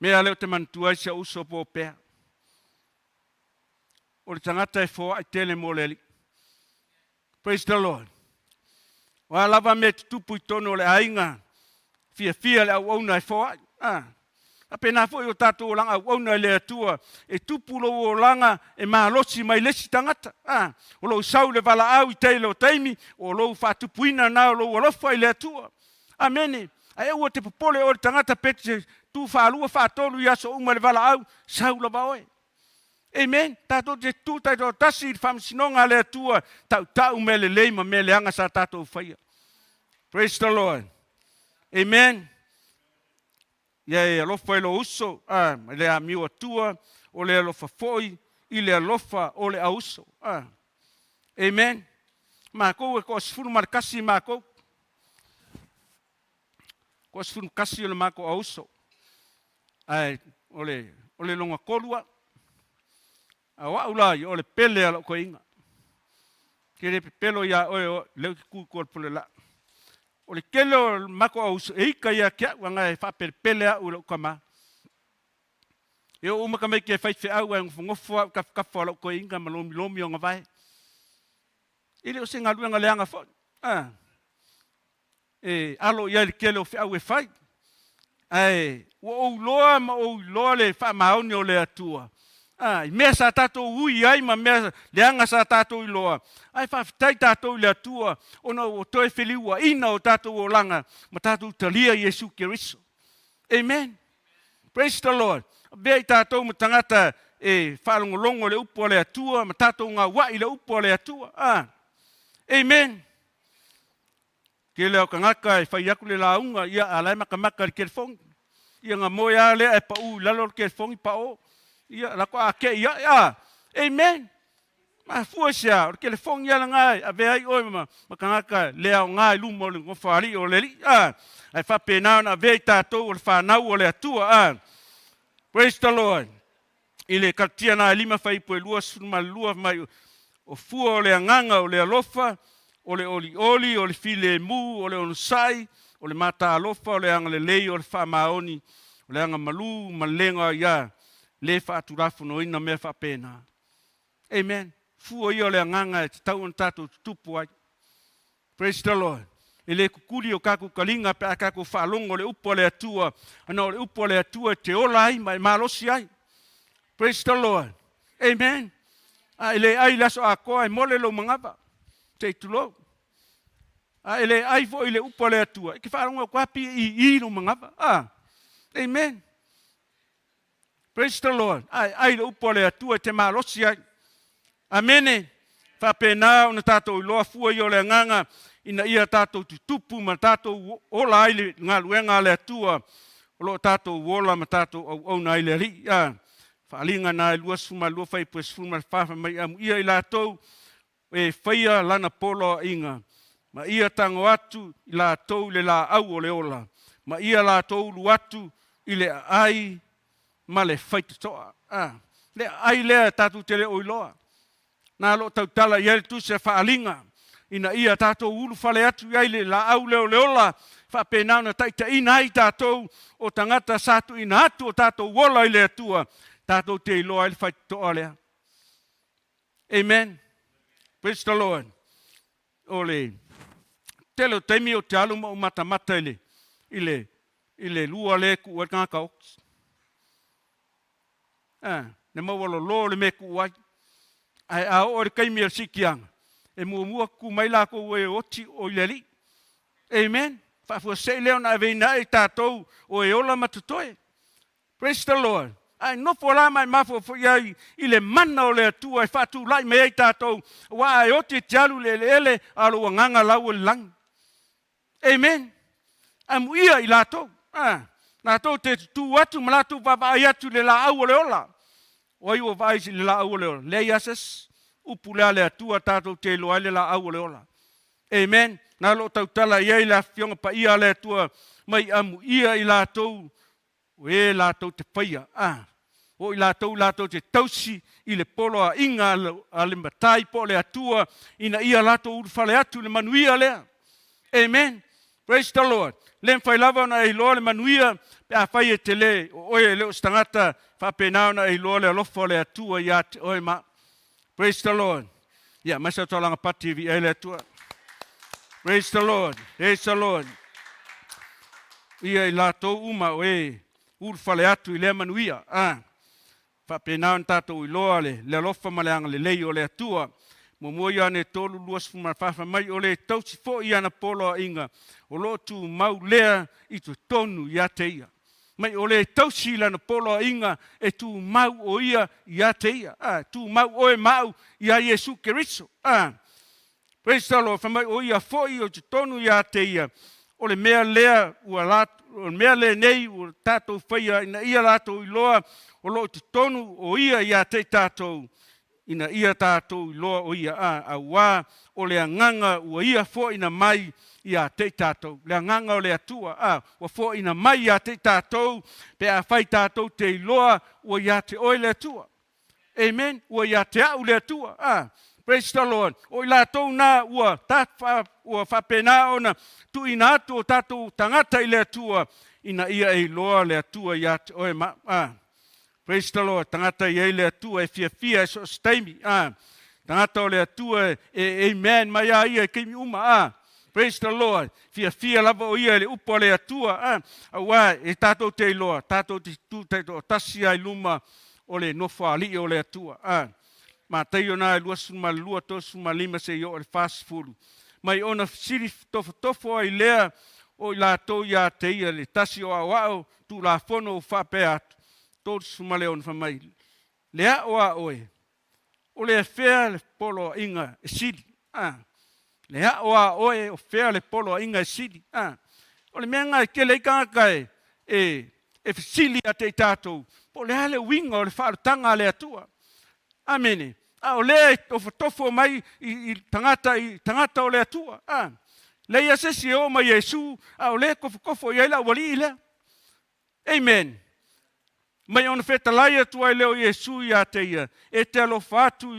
Mea lea ou te manatua ai si ou uso po o pea. O le tagata e foai tele mo le Alii. Praise the Lord. O a lava mea e tutupu i totonu o le aiga, fiafia le auauna e foai. Ah. Faapena foi o tatou olaga auauna i le Atua, e tupu lou olaga e malosi mai le isi tagata. Ah. O lou sau i le valaau i tele o taimi, o lou faatupuina na o lou alofa i le Atua. Amene. Ae aua te popole oe le tagata pe te tu faalua faatolu i aso uma i le valaau, sau lava oe. Amen. Tatou te tu taitoatasi i le faamasinoga a le Atua, tautau mea lelei ma mea leaga sa tatou faia. Praise the Lord. Amen. Ia e alofa i lou uso, a, ma le amio atua, o le alofa foi i le alofa o le auuso. A. Amen. Makou e toa 11 makou. Toa 11 o le matou auuso. Ae o le, o le lona tolu au. A o au la ia, o le pele a lou toeaina. Ke le pepelo iā oe o lea ou te tu i tua o le pule laa. O le tele o le matou auuso e ika ia te au ana e faapelepele au i lou tama. E oo uma tamaiti e faifeau ae nofonofo au i tafatafa o lau toeaina ma lomilomi ona vae. E le o se galuega leaga foi. A. E alo i ai le tele o feau e fai. Ae ua ou iloa ma ou iloa le faamaoni o le Atua. A, i mea sa tatou ui ai ma mea leaga sa tatou iloa. Ae faafetai tatou i le Atua ona ua toe feliuaina o tatou olaga ma tatou talia Iesu Keriso. Amen. Praise the Lord. Avea i tatou ma tagata e faalogologo i le upu a le Atua ma tatou gauai i le upu a le Atua. Ah. Amen. Tele o tagata e fai atu le lauga, ia, a la e matamata i le telefoni. Ia na moe lava lea ae pau i lalo le telefoni pao. Ia, lako a kei ae. Ah. Amen. Mafua i se a? O le telefoni lava lena e avea ai oe ma, ma tagata le aoga i luma o le nofoalii o le Alii. Ah. Ae faapena ona avea i tatou o le fanau o le Atua. Ah. Praise the Lord. I le Karatia na e 5 fuaiupu e 22 mai o fua o le agaga o le alofa, o le olioli, o le filemu, o le onosai, o le matalofa, o le agalelei, o le faamaoni, o le agamalu ma le lega ia le faatulafonoina mea faapena. Amen. Fua ia o le agaga e tatau ona tatou tutupu ai. Praise the Lord. E le kukuli o kakou taliga pe a kakou faalogo le upu a le Atua, ana o le upu a le Atua e te ola ai ma e malosi ai. Praise the Lord. Amen. A e le ai le aso atoa e mole lou manava. Se i tulou. A e le ai foi le upu a le Atua, e te faalogo atu lava pi i i lou manava. Ah. Amen. Praise the Lord. Ai, ai le upu a le Atua e te malosi ai. Amene. Faapena ona tatou iloa fua ia o le agaga ina ia tatou tutupu ma tatou ola ai le galuega a le Atua o lo o tatou ola ma tatou auauna ai le Alii. A faaaliga na e 22 fuaiupu e 14 fai mai amuia i latou e faia lana poloaiga ma ia tago atu i latou i le laau o le ola ma ia latou ulu atu i le aai ma le faitotoa. A, le aai lea tatou te le o iloa. Na lo o tautala i ai le tusi a faaaliga ina ia tatou ulufale atu i ai le laau lea o le ola, faapena ona taitaiina ai tatou o tagata sa tuuina atu o tatou ola i le Atua, tatou te iloa ai le faitotoa lea. Amen. Praise the Lord. O le tele o taimi ou te alu ma ou matamata i le, i le, i le lua lea e tuu ai le tagata oti. Ah, le maualolo le mea e tuu ai. Ae a oo i le taimi o le siitiaga, e muamua tutu mai latou e oti o i le Alii. Amen. Faafuasei lea ona aveina ai tatou o e ola ma totoe. Praise the Lord. Ae nofo la ma e mafaufau ai i le mana o le Atua e faatulai mai ai tatou, aua a e oti e te alu i le eleele, a o lou agaga la ua i le lagi. Amen. Amuia i latou. Ah, latou te tutū atu ma latou vaavaai atu i le laau o le ola. O ai ua vaai i le laau o le ola? Leai lava se isi. Upu lea a le Atua tatou te iloa ai le laau o le ola. Amen. Na o lo o tautala i ai le Afioga Paia a le Atua mai amuia i latou O e latou te faia, a, o i latou latou te tausi i le poloaiga a le Matai po o le Atua ina ia latou ulufale atu i le manuia lea. Amen. Praise the Lord. Le mafai lava ona e iloa le manuia pe afai e te le, o oe e le o se tagata faapena ona e iloa le alofa o le Atua ia te oe ma. Praise the Lord. Ia, mai sa taulaga pati e viia ai le Atua. Praise the Lord. Praise the Lord. Ia i latou uma o e ulufale atu i lea manuia. Ah, faapena ona tatou iloa le, le alofa ma le agalelei o le Atua. Muamua Ioane 3, 24 fai mai, o le tausi foi i ana poloaiga, o lo o tumau lea i totonu ia te ia. Mai o le tausi i lana poloaiga e tumau o ia ia te ia. A, tumau oe ma au iā Iesu Keriso. A, praise the Lord, fai mai o ia foi o totonu ia te ia, o le mea lea ua la, o le mea lenei ua tatou faia ina ia latou iloa o lo o totonu o ia ia te i tatou, ina ia tatou iloa o ia a, auā o le agaga ua ia foaina mai ia te i tatou. Le agaga o le Atua, a, ua foaina mai ia te i tatou, pe afai tatou te iloa ua ia te oe le Atua. Amen. Ua ia te au le Atua. A, praise the Lord. O i latou na ua, ta, fa, ua faapena ona tuuina atu o tatou tagata i le Atua, ina ia e iloa le Atua ia te oe ma, a, Praise the Lord. Tagata i ai le Atua e fiafia e so o se taimi. Ah. Tagata o le Atua e, e amen mai a ia i taimi uma. Ah. Praise the Lord. Fiafia lava o ia i le upu a le Atua. Ah. Auā e tatou te iloa, tatou te tu taitoatasi ai luma o le nofoalii o le Atua. Ah. Mataio na e 22, 35 seia oo i le 40. Mai ona fesili tofotofo ai lea o i latou ia te ia le tasi o aoao Tulafono ua faapea atu, 36 fai mai, Le ao a oe, o le fea le poloaiga e sili? A, le ao a oe, o fea le poloaiga e sili? A, o le mea lena e tele ai tagata e, e, e fesili ia te i tatou, po o le a le uiga o le faaolataga a le Atua. Amene. A o lea e tofotofo mai i, i tagata, i tagata o le Atua. A, leai lava se isi e oo mai Iesu, a o lea e tofotofo i ai le aualii lea. Amen. Mai ona fetalai atu ai lea o Iesu ia te ia, e te alofa atu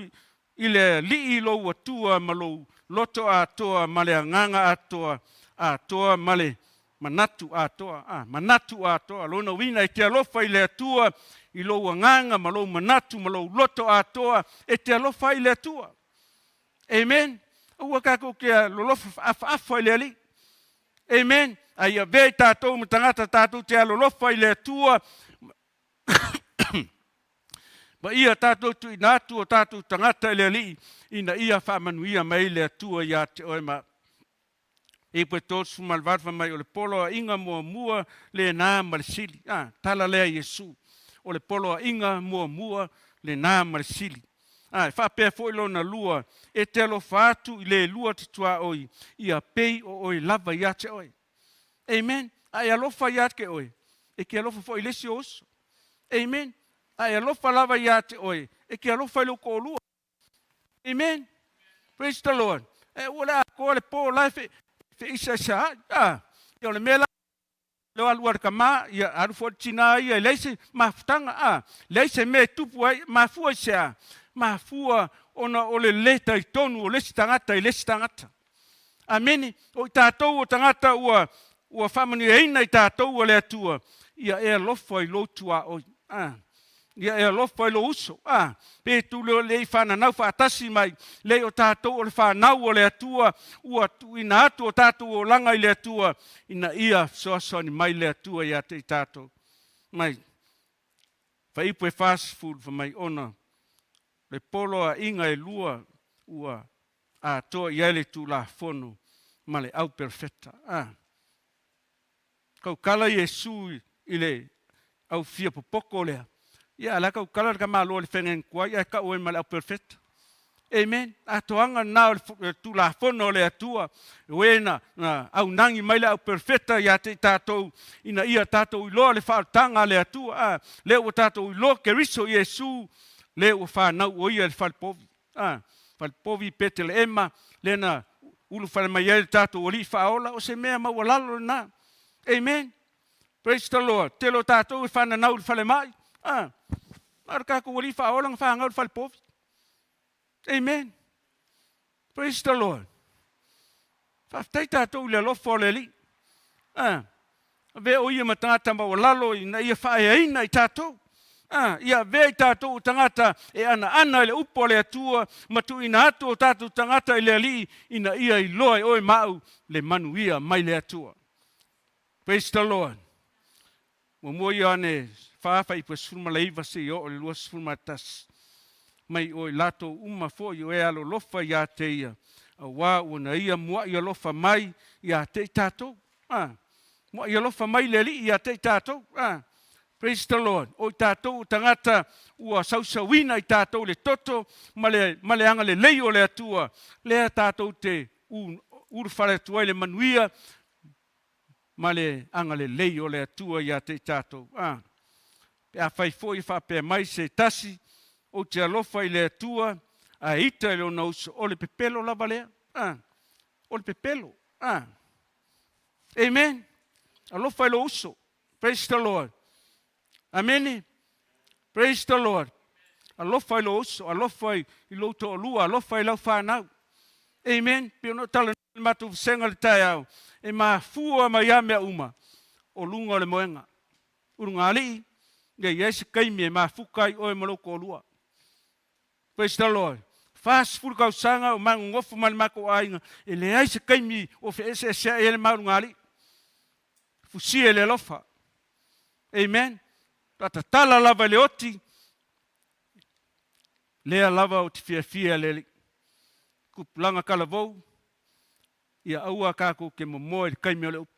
i le Alii lou Atua ma lou loto atoa ma le agaga atoa, atoa ma le manatu atoa, a, manatu atoa. Lona uiga e te alofa i le Atua i lou agaga ma lou manatu ma lou loto atoa, e te alofa ai i le Atua. Amen. Aua tatou te alolofa faafaafa i le Alii. Amen. A ia avea i tatou ma tagata tatou te alolofa i le Atua ma ia tatou tuuina atu o tatou tagata i le Alii ina ia faamanuia mai le Atua ia te oe ma Ipu e 38 fai mai o le poloaiga muamua lena ma le sili. A, tala lea Iesu. O le poloaiga muamua lena ma le sili. A e faapea foi lona lua, e te alofa atu i le lua te tuaoi, ia pei o oe lava ia te oe. Amen. A e alofa ia te oe, e te alofa foi i le isi ou uso. Amen. A e alofa lava ia te oe, e te alofa i lou toalua. Amen. Praise the Lord. E ua le atoa le po la e feeisaisa ai. Ah, ia o le mea la le alu a le tama, ia alu foi le tina ia, e leai se mafutaga, ah, leai se mea e tupu ai, mafua i se a? Mafua ona o le le talitonu o le isi tagata i le isi tagata. Amene. O i tatou o tagata ua ua faamanuiaina i tatou e le Atua, ia e alofa i lou tuaoi. A. Ia e alofa i lou uso. A. Pe tu leo le i fananau faatasi mai, leai o tatou o le fanau o le Atua, ua tuuina atu o tatou olaga i le Atua, ina ia fesoasoani mai le Atua ia te i tatou. Mai. Faiupu e 40 fai mai ona le poloaiga e lua ua atoa i ai le Tulafono ma le Au Perofeta. A. Tautala Iesu i le au fia popoto lea, ia a la e tautala le tamaloa i le feagaiga tuai ae tau ai ma le Au Perofeta. Amen. Atoaga lena o le Tulafono a le Atua, o e na aunagi mai le Au Perofeta ia te i tatou, ina ia tatou iloa le faaolataga a le Atua. A, lea ua tatou iloa Keriso Iesu, lea ua fanau o ia i le falepovi. A, falepovi i Peteleema, lea na ulufale mai ai le tatou Alii Faaola, o se mea maualalo lena. Amen. Praise the Lord. Tele o tatou e fananau i le falemai. A, na o le tatou Alii Faaola na fanau i le falepovi. Amen. Praise the Lord. Faafetai tatou i le alofa o le Alii. A, avea o ia ma tagata maualalo ina ia faaeaina i tatou. A, ia avea i tatou o tagata e anaana i le upu a le Atua ma tuuina atu o tatou tagata i le Alii ina ia iloa e oe ma au le manuia mai le Atua. Praise the Lord. Muamua Ioane 4 fuaiupu 19 seia oo i le 21. Mai o i latou uma foi o e alolofa ia te ia, auā ua na ia muaʻi alofa mai ia te i tatou. A, muaʻi alofa mai le Alii ia te i tatou. A, praise the Lord. O i tatou o tagata ua sausauina i tatou le toto ma le, ma le agalelei o le Atua, lea tatou te ulufale atu ai le manuia ma le agalelei o le Atua ia te i tatou. A, pe afai foi e faapea mai se tasi, Ou te alofa i le Atua, ae ita i lona uso, o le pepelo lava lea. A, o le pepelo. A, amen. Alofa i lou uso. Praise the Lord. Amene. Praise the Lord. Alofa i lou uso, alofa i lou toalua, alofa i lau fanau. Amen. Pei ona ou talanoa i le matou vasega i le taeao, e mafua mai lava mea uma o luga o le moega. Ulugalii, ia i ai se taimi e mafuta ai oe ma lou toalua. Praise the Lord. 40 tausaga o ma nonofo ma le matou aiga, e leai se taimi o feeseeseai ai le ma ulugalii. Fusia i le alofa. Amen. Ta tatala lava i le oti, lea lava ou te fiafia le Alii. Tupulaga talavou, ia aua tatou te momoe i le taimi o le upu.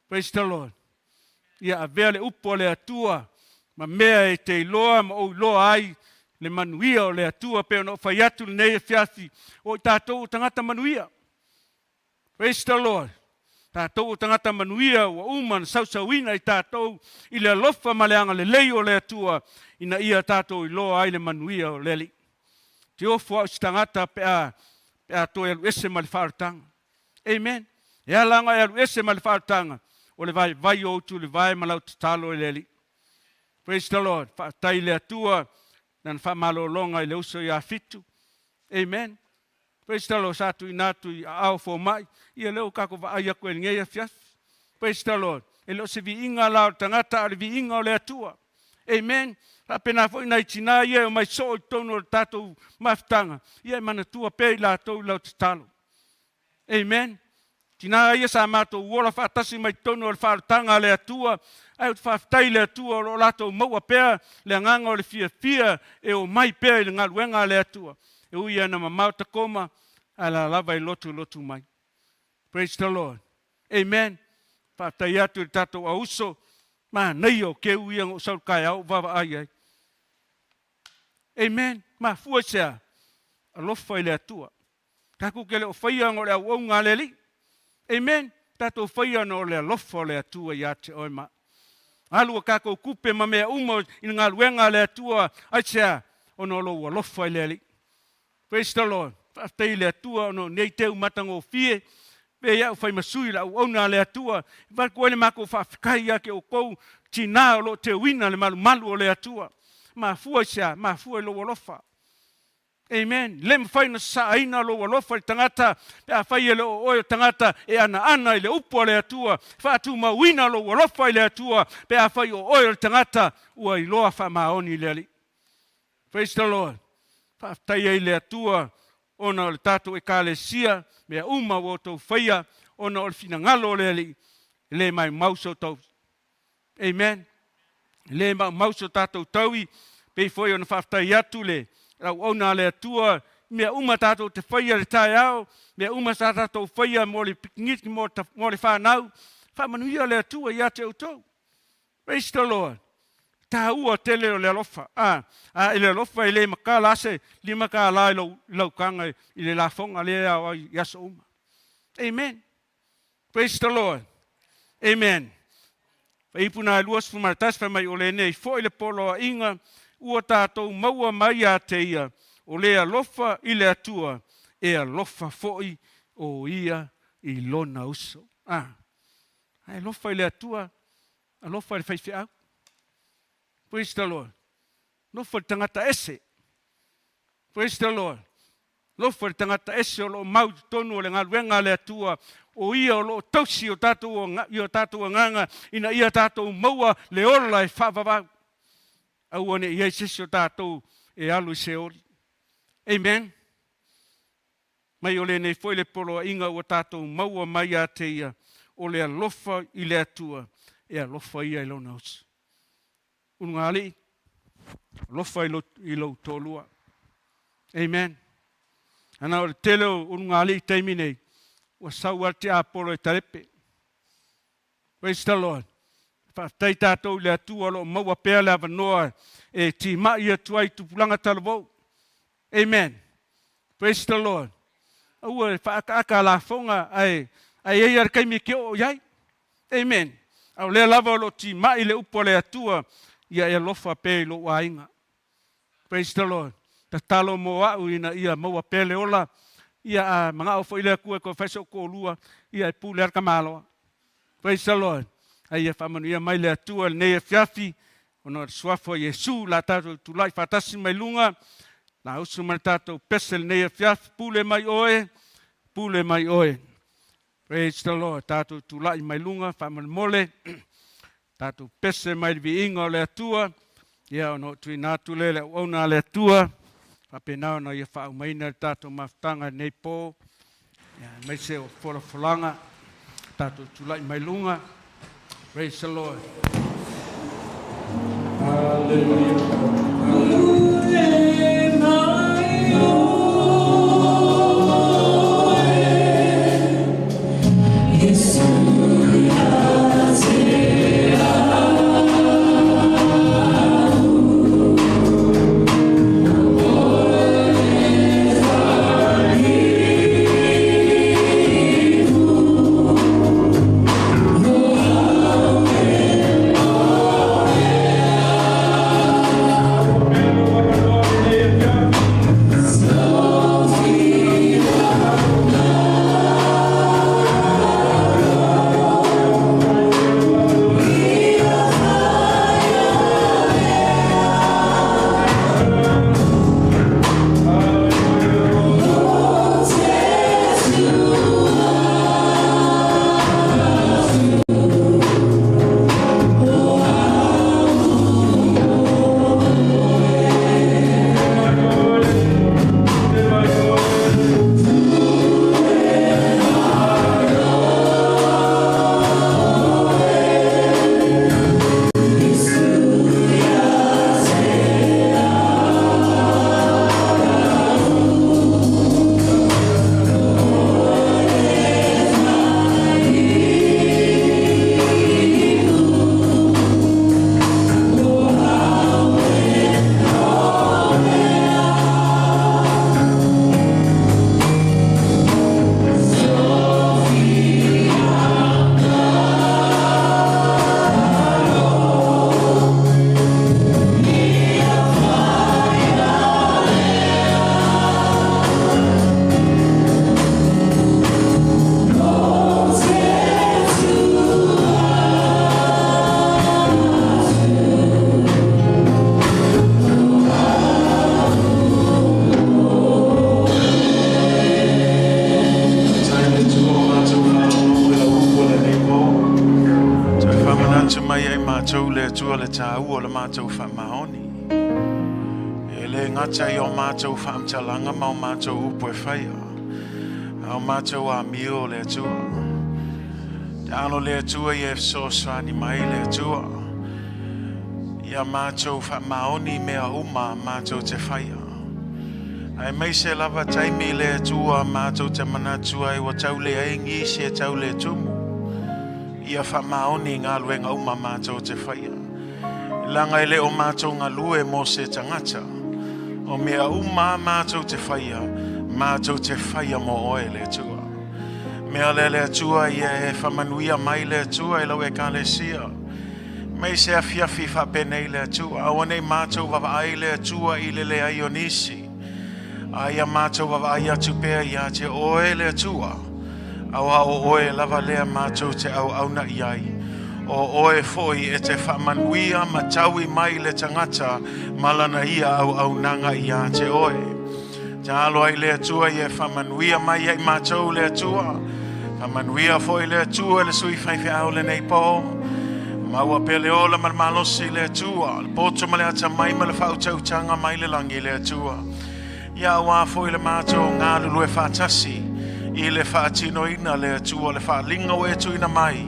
Praise the Lord. Ia avea le upu a le Atua ma mea e te iloa ma ou iloa ai le manuia o le Atua pei ona ou fai atu lenei afiafi, o i tatou o tagata manuia. Praise the Lord. Tatou o tagata manuia ua uma ona sausauina i tatou i le alofa ma le agalelei o le Atua ina ia tatou iloa ai le manuia o le Alii. Te ofo au i se tagata pe a, pe a toe alu ese ma le faaolataga. Amen. E ala ona e alu ese ma le faaolataga, o le vaivai o ou tulivae ma lau tatalo i le Alii. Praise the Lord. Faafetai i le Atua Lana faamalologa i le uso ia Fitu. Amen. Praise the Lord. Sa tuuina atu i aao fomai, ia lea ua tatou vaai atu ai i lenei afiafi. Praise the Lord. E le o se viiga la o le tagata, a o le viiga o le Atua. Amen. Faapena foi nai tina ia e omai soo i totonu o le tatou mafutaga, ia e manatua pea i latou i lau tatalo. Amen. Tina ia sa matou ola faatasi mai totonu o le faaolataga a le Atua, ae ou te faafetai i le Atua o lo o latou maua pea le agaga o le fiafia e omai pea i le galuega a le Atua. E ui lava ina mamao Tacoma, ae la lava e lotulotu mai. Praise the Lord. Amen. Faafetai atu i le tatou auuso. Manaia o keu ia na ou sau i le taeao ou vaavaai ai. Amen. Mafua i se a? Alofa i le Atua. Tatou te le o faia ona o le auauna a le Alii. Amen. Tatou faia ona o le alofa o le Atua ia te oe ma au. Alu a tatou tupe ma mea uma i le galuega a le Atua, aisea? Ona o lou alofa i le Alii. Praise the Lord. Faafetai i le Atua ona o nei teu matagofie, pei au fai ma sui le auauna a le Atua, e avatu ai le matou faafetai ia te outou tina o lo o teuina le malumalu o le Atua. Mafua i se a? Mafua i lou alofa. Amen. Le mafai ona sasaaina lou alofa i le tagata pe afai e le o oe o tagata e anaana i le upu a le Atua. Faatumauina lou alofa i le Atua pe afai o oe o le tagata ua iloa faamaoni i le Alii. Praise the Lord. Faafetai ai i le Atua ona o le tatou Ekalesia, mea uma ua outou faia ona o le finagalo o le Alii, e le maumau so outou. Amen. E le maumau so tatou taui, pei foi ona faafetai atu le auauna a le Atua, mea uma tatou te faia i le taeao, mea uma sa tatou faia mo le pikiniki mo le fanau, faamanuia le Atua ia te outou. Praise the Lord. Taua tele o le alofa. A, a i le alofa e le matala se $5 i lou laukaga i le lafoga lea e ao ai i aso uma. Amen. Praise the Lord. Amen. Fuaiupu na 21 fai mai o lenei foi le poloaiga ua tatou maua mai ia te ia, o le alofa i le Atua, e alofa foi o ia i lona uso. A, ae alofa i le Atua, alofa i le faifeau. Praise the Lord. Alofa i le tagata ese. Praise the Lord. Alofa i le tagata ese o lo o mau i totonu o le galuega a le Atua, o ia o lo o tausi o tatou, i o tatou agaga ina ia tatou maua le ola e faavavau. Aua ne i ai se isi o tatou e alu i Seoli. Amen. Mai o lenei foi le poloaiga ua tatou maua mai ia te ia, o le alofa i le Atua, e alofa ia i lona uso. Ulugalii, alofa i lou toalua. Amen. Ana o le tele o ulugalii i taimi nei, ua sau lava le tiapolo e talepe. Praise the Lord. Faafetai tatou i le Atua o lo o maua pea le avanoa e timai atu ai i tupulaga talavou. Amen. Praise the Lord. Aua e faaakaaka lafoga ae ae i ai lava le taimi e te oo i ai. Amen. A o lea lava o lo o timai le upu a le Atua, ia e alofa pea i lou aiga. Praise the Lord. Tatalo mo au ina ia maua pea le ola. Ia a manao foi le Atua e toe fai so'u toalua, ia e pule lava le tamaloa. Praise the Lord. A ia faamanuia mai le Atua i lenei afiafi, ona o le suafa o Iesu la tatou tulai faatasi mai luga, la usu mai le tatou pese i lenei afiafi, pule mai oe, pule mai oe. Praise the Lord. Tatou tulai mai luga faamolemole. Tatou pese mai le viiga o le Atua. Ia ona oo tuuina atu lea i le auauna a le Atua. Faapena ona ia faaumaina le tatou mafutaga i lenei po. Ia, aemaise o folafolaga. Tatou tulai mai luga. Praise the Lord. Hallelujah. matou le Atua le tāua o le matou faamaoni. E le gata i o matou faamatalaga ma o matou upu e faia, a o matou amio le Atua. Tatalo le Atua ia e fesoasoani mai le Atua. Ia matou faamaoni i mea uma matou te faia. Aemaise lava taimi le Atua matou te manatu ai ua tau leai nisi e tau le tumu. Ia faamaoni i galuega uma matou te faia. Laga e le o matou galue mo se tagata. O mea uma matou te faia, matou te faia mo oe le Atua. Mea lea le Atua ia e faamanuia mai le Atua i lau ekalesia. Mai se afiafi faapenei le Atua. Aua nei matou vaavaai le Atua i le leai o nisi. A ia matou vaavaai atu pea ia te oe le Atua. Auā o oe lava lea matou te auauna i ai. O oe foi e te faamanuia ma taui mai le tagata ma lana ia auaunaga ia te oe. Tatalo ai le Atua ia e faamanuia mai ia i matou le Atua. Faamanuia foi le Atua le sui faifeau lenei po. Maua pea le ola ma le malosi le Atua. Le poto ma le atamai ma le faautautaga mai le lagi le Atua. Ia auā foi le matou galulue faatasi i le faatinoina le Atua le faaaliga ua e tuuina mai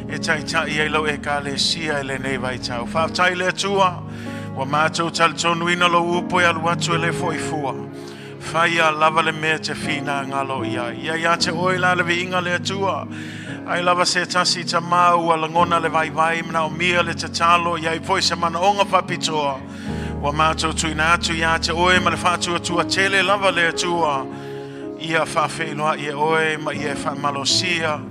e taitai ai lau ekalesia i lenei vaitau. Faafetai le Atua, ua matou talitonuina lou upu e alu atu e le foi fua. Faia lava le mea te finagalo i ai. Ia ia te oe la le viiga le Atua. Ai lava se tasi tamā ua lagona le vaivai manaomia le tatalo ia i foi se manaoga faapitoa. Ua matou tuuina atu ia te oe ma le faatuatua tele lava le Atua. Ia faafeiloai e oe ma ia e faamalosia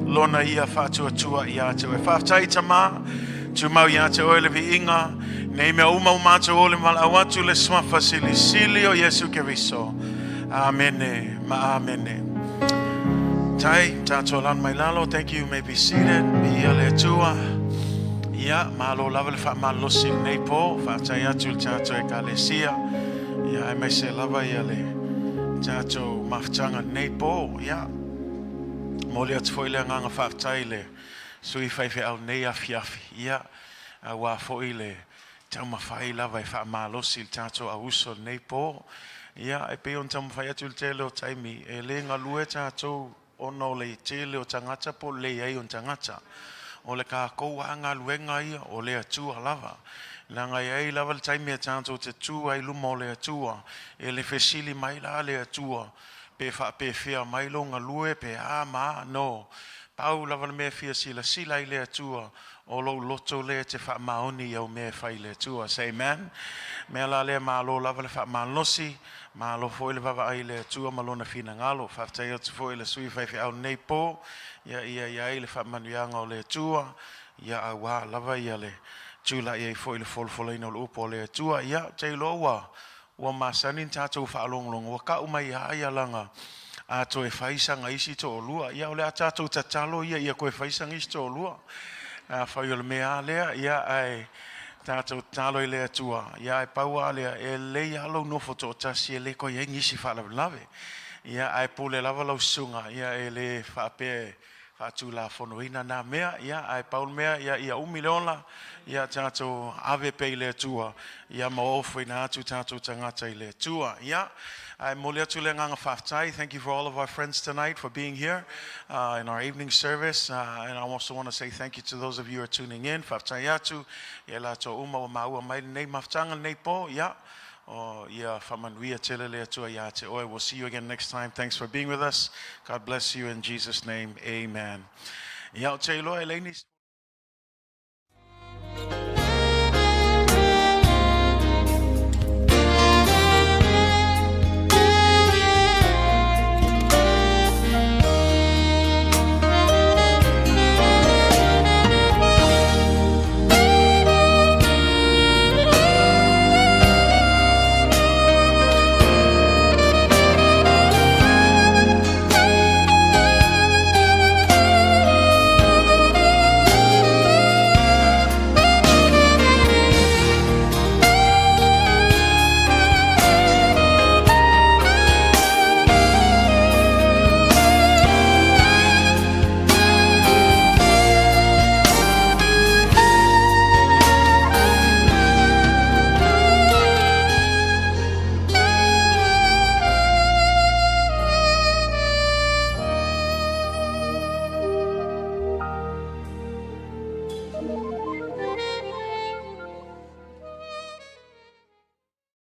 lona ia faatuatua ia te oe. Faafetai tamā, tumau ia te oe le viiga. Nei mea uma o matou o le valaau atu le suafa silisili o Iesu Keriso. Amene ma amene. Tai, tātou alala mai lalo. Thank you, you may be seated. Viia le Atua. Ia, malo lava le faamalolosi lenei po. Faafetai atu le tātou ekalesia. Ia, aemaise lava ia le tātou mafutaga lenei po. Ia, momoli atu foi le agaga faafetai le sui faifeau nei afiafi. Ia, auā foi le taumafai lava e faamalosi le tātou auuso lenei po. Ia, e pei ona taumafai atu le tele o taimi, e le galue tātou ona o le tele o tagata po o le leai o tagata. O le kākou a galuega ia o le Atua lava. Laga e ai lava le taimi e tātou te tu ai luma o le Atua, e le fesili mai la le Atua, pe faapefea mai lo galue pe a ma a, no. Pau lava le mea fia silasila i le Atua, o lou loto le te faamaoni i au mea e fai le Atua. Say amen. Mea la lea malo lava le faamalosi, malo foi le vaavaai i le Atua ma lona finagalo. Faafetai atu foi le sui faifeau nei po, ia ia ia ai le faamanuiaga o le Atua, ia auā lava ia le tula'i ai foi le folafolaina o le upu o le Atua. Ia, te iloa ua masani ni tātou faalogologo, ua kau mai a ia laga a toe fai saga isi toalua. Ia, o le a tātou tatalo ia ia toe fai saga isi toalua. A fai o le mea a lea, ia ae tātou tatalo i le Atua. Ia ae pau a lea, e lelei a lou nofo toatasi e le toe ai nisi faalavelave. Ia ae pule lava lau susuga, ia e le faapea faatulafonoina nā mea, ia ae pau le mea, ia ia umi le ola, ia tātou ave pe i le Atua, ia ma ofoina atu tātou tagata i le Atua. Ia, ae momoli atu le agaga faafetai. Thank you for all of our friends tonight for being here in our evening service. And I also want to say thank you to those of you who are tuning in. Faafetai atu, ia latou uma ua maua mai lenei mafutaga lenei po. Ia, o ia faamanuia tele le Atua ia te oe. We'll see you again next time. Thanks for being with us. God bless you in Jesus' name. Amen. Ia o te iloa e leini.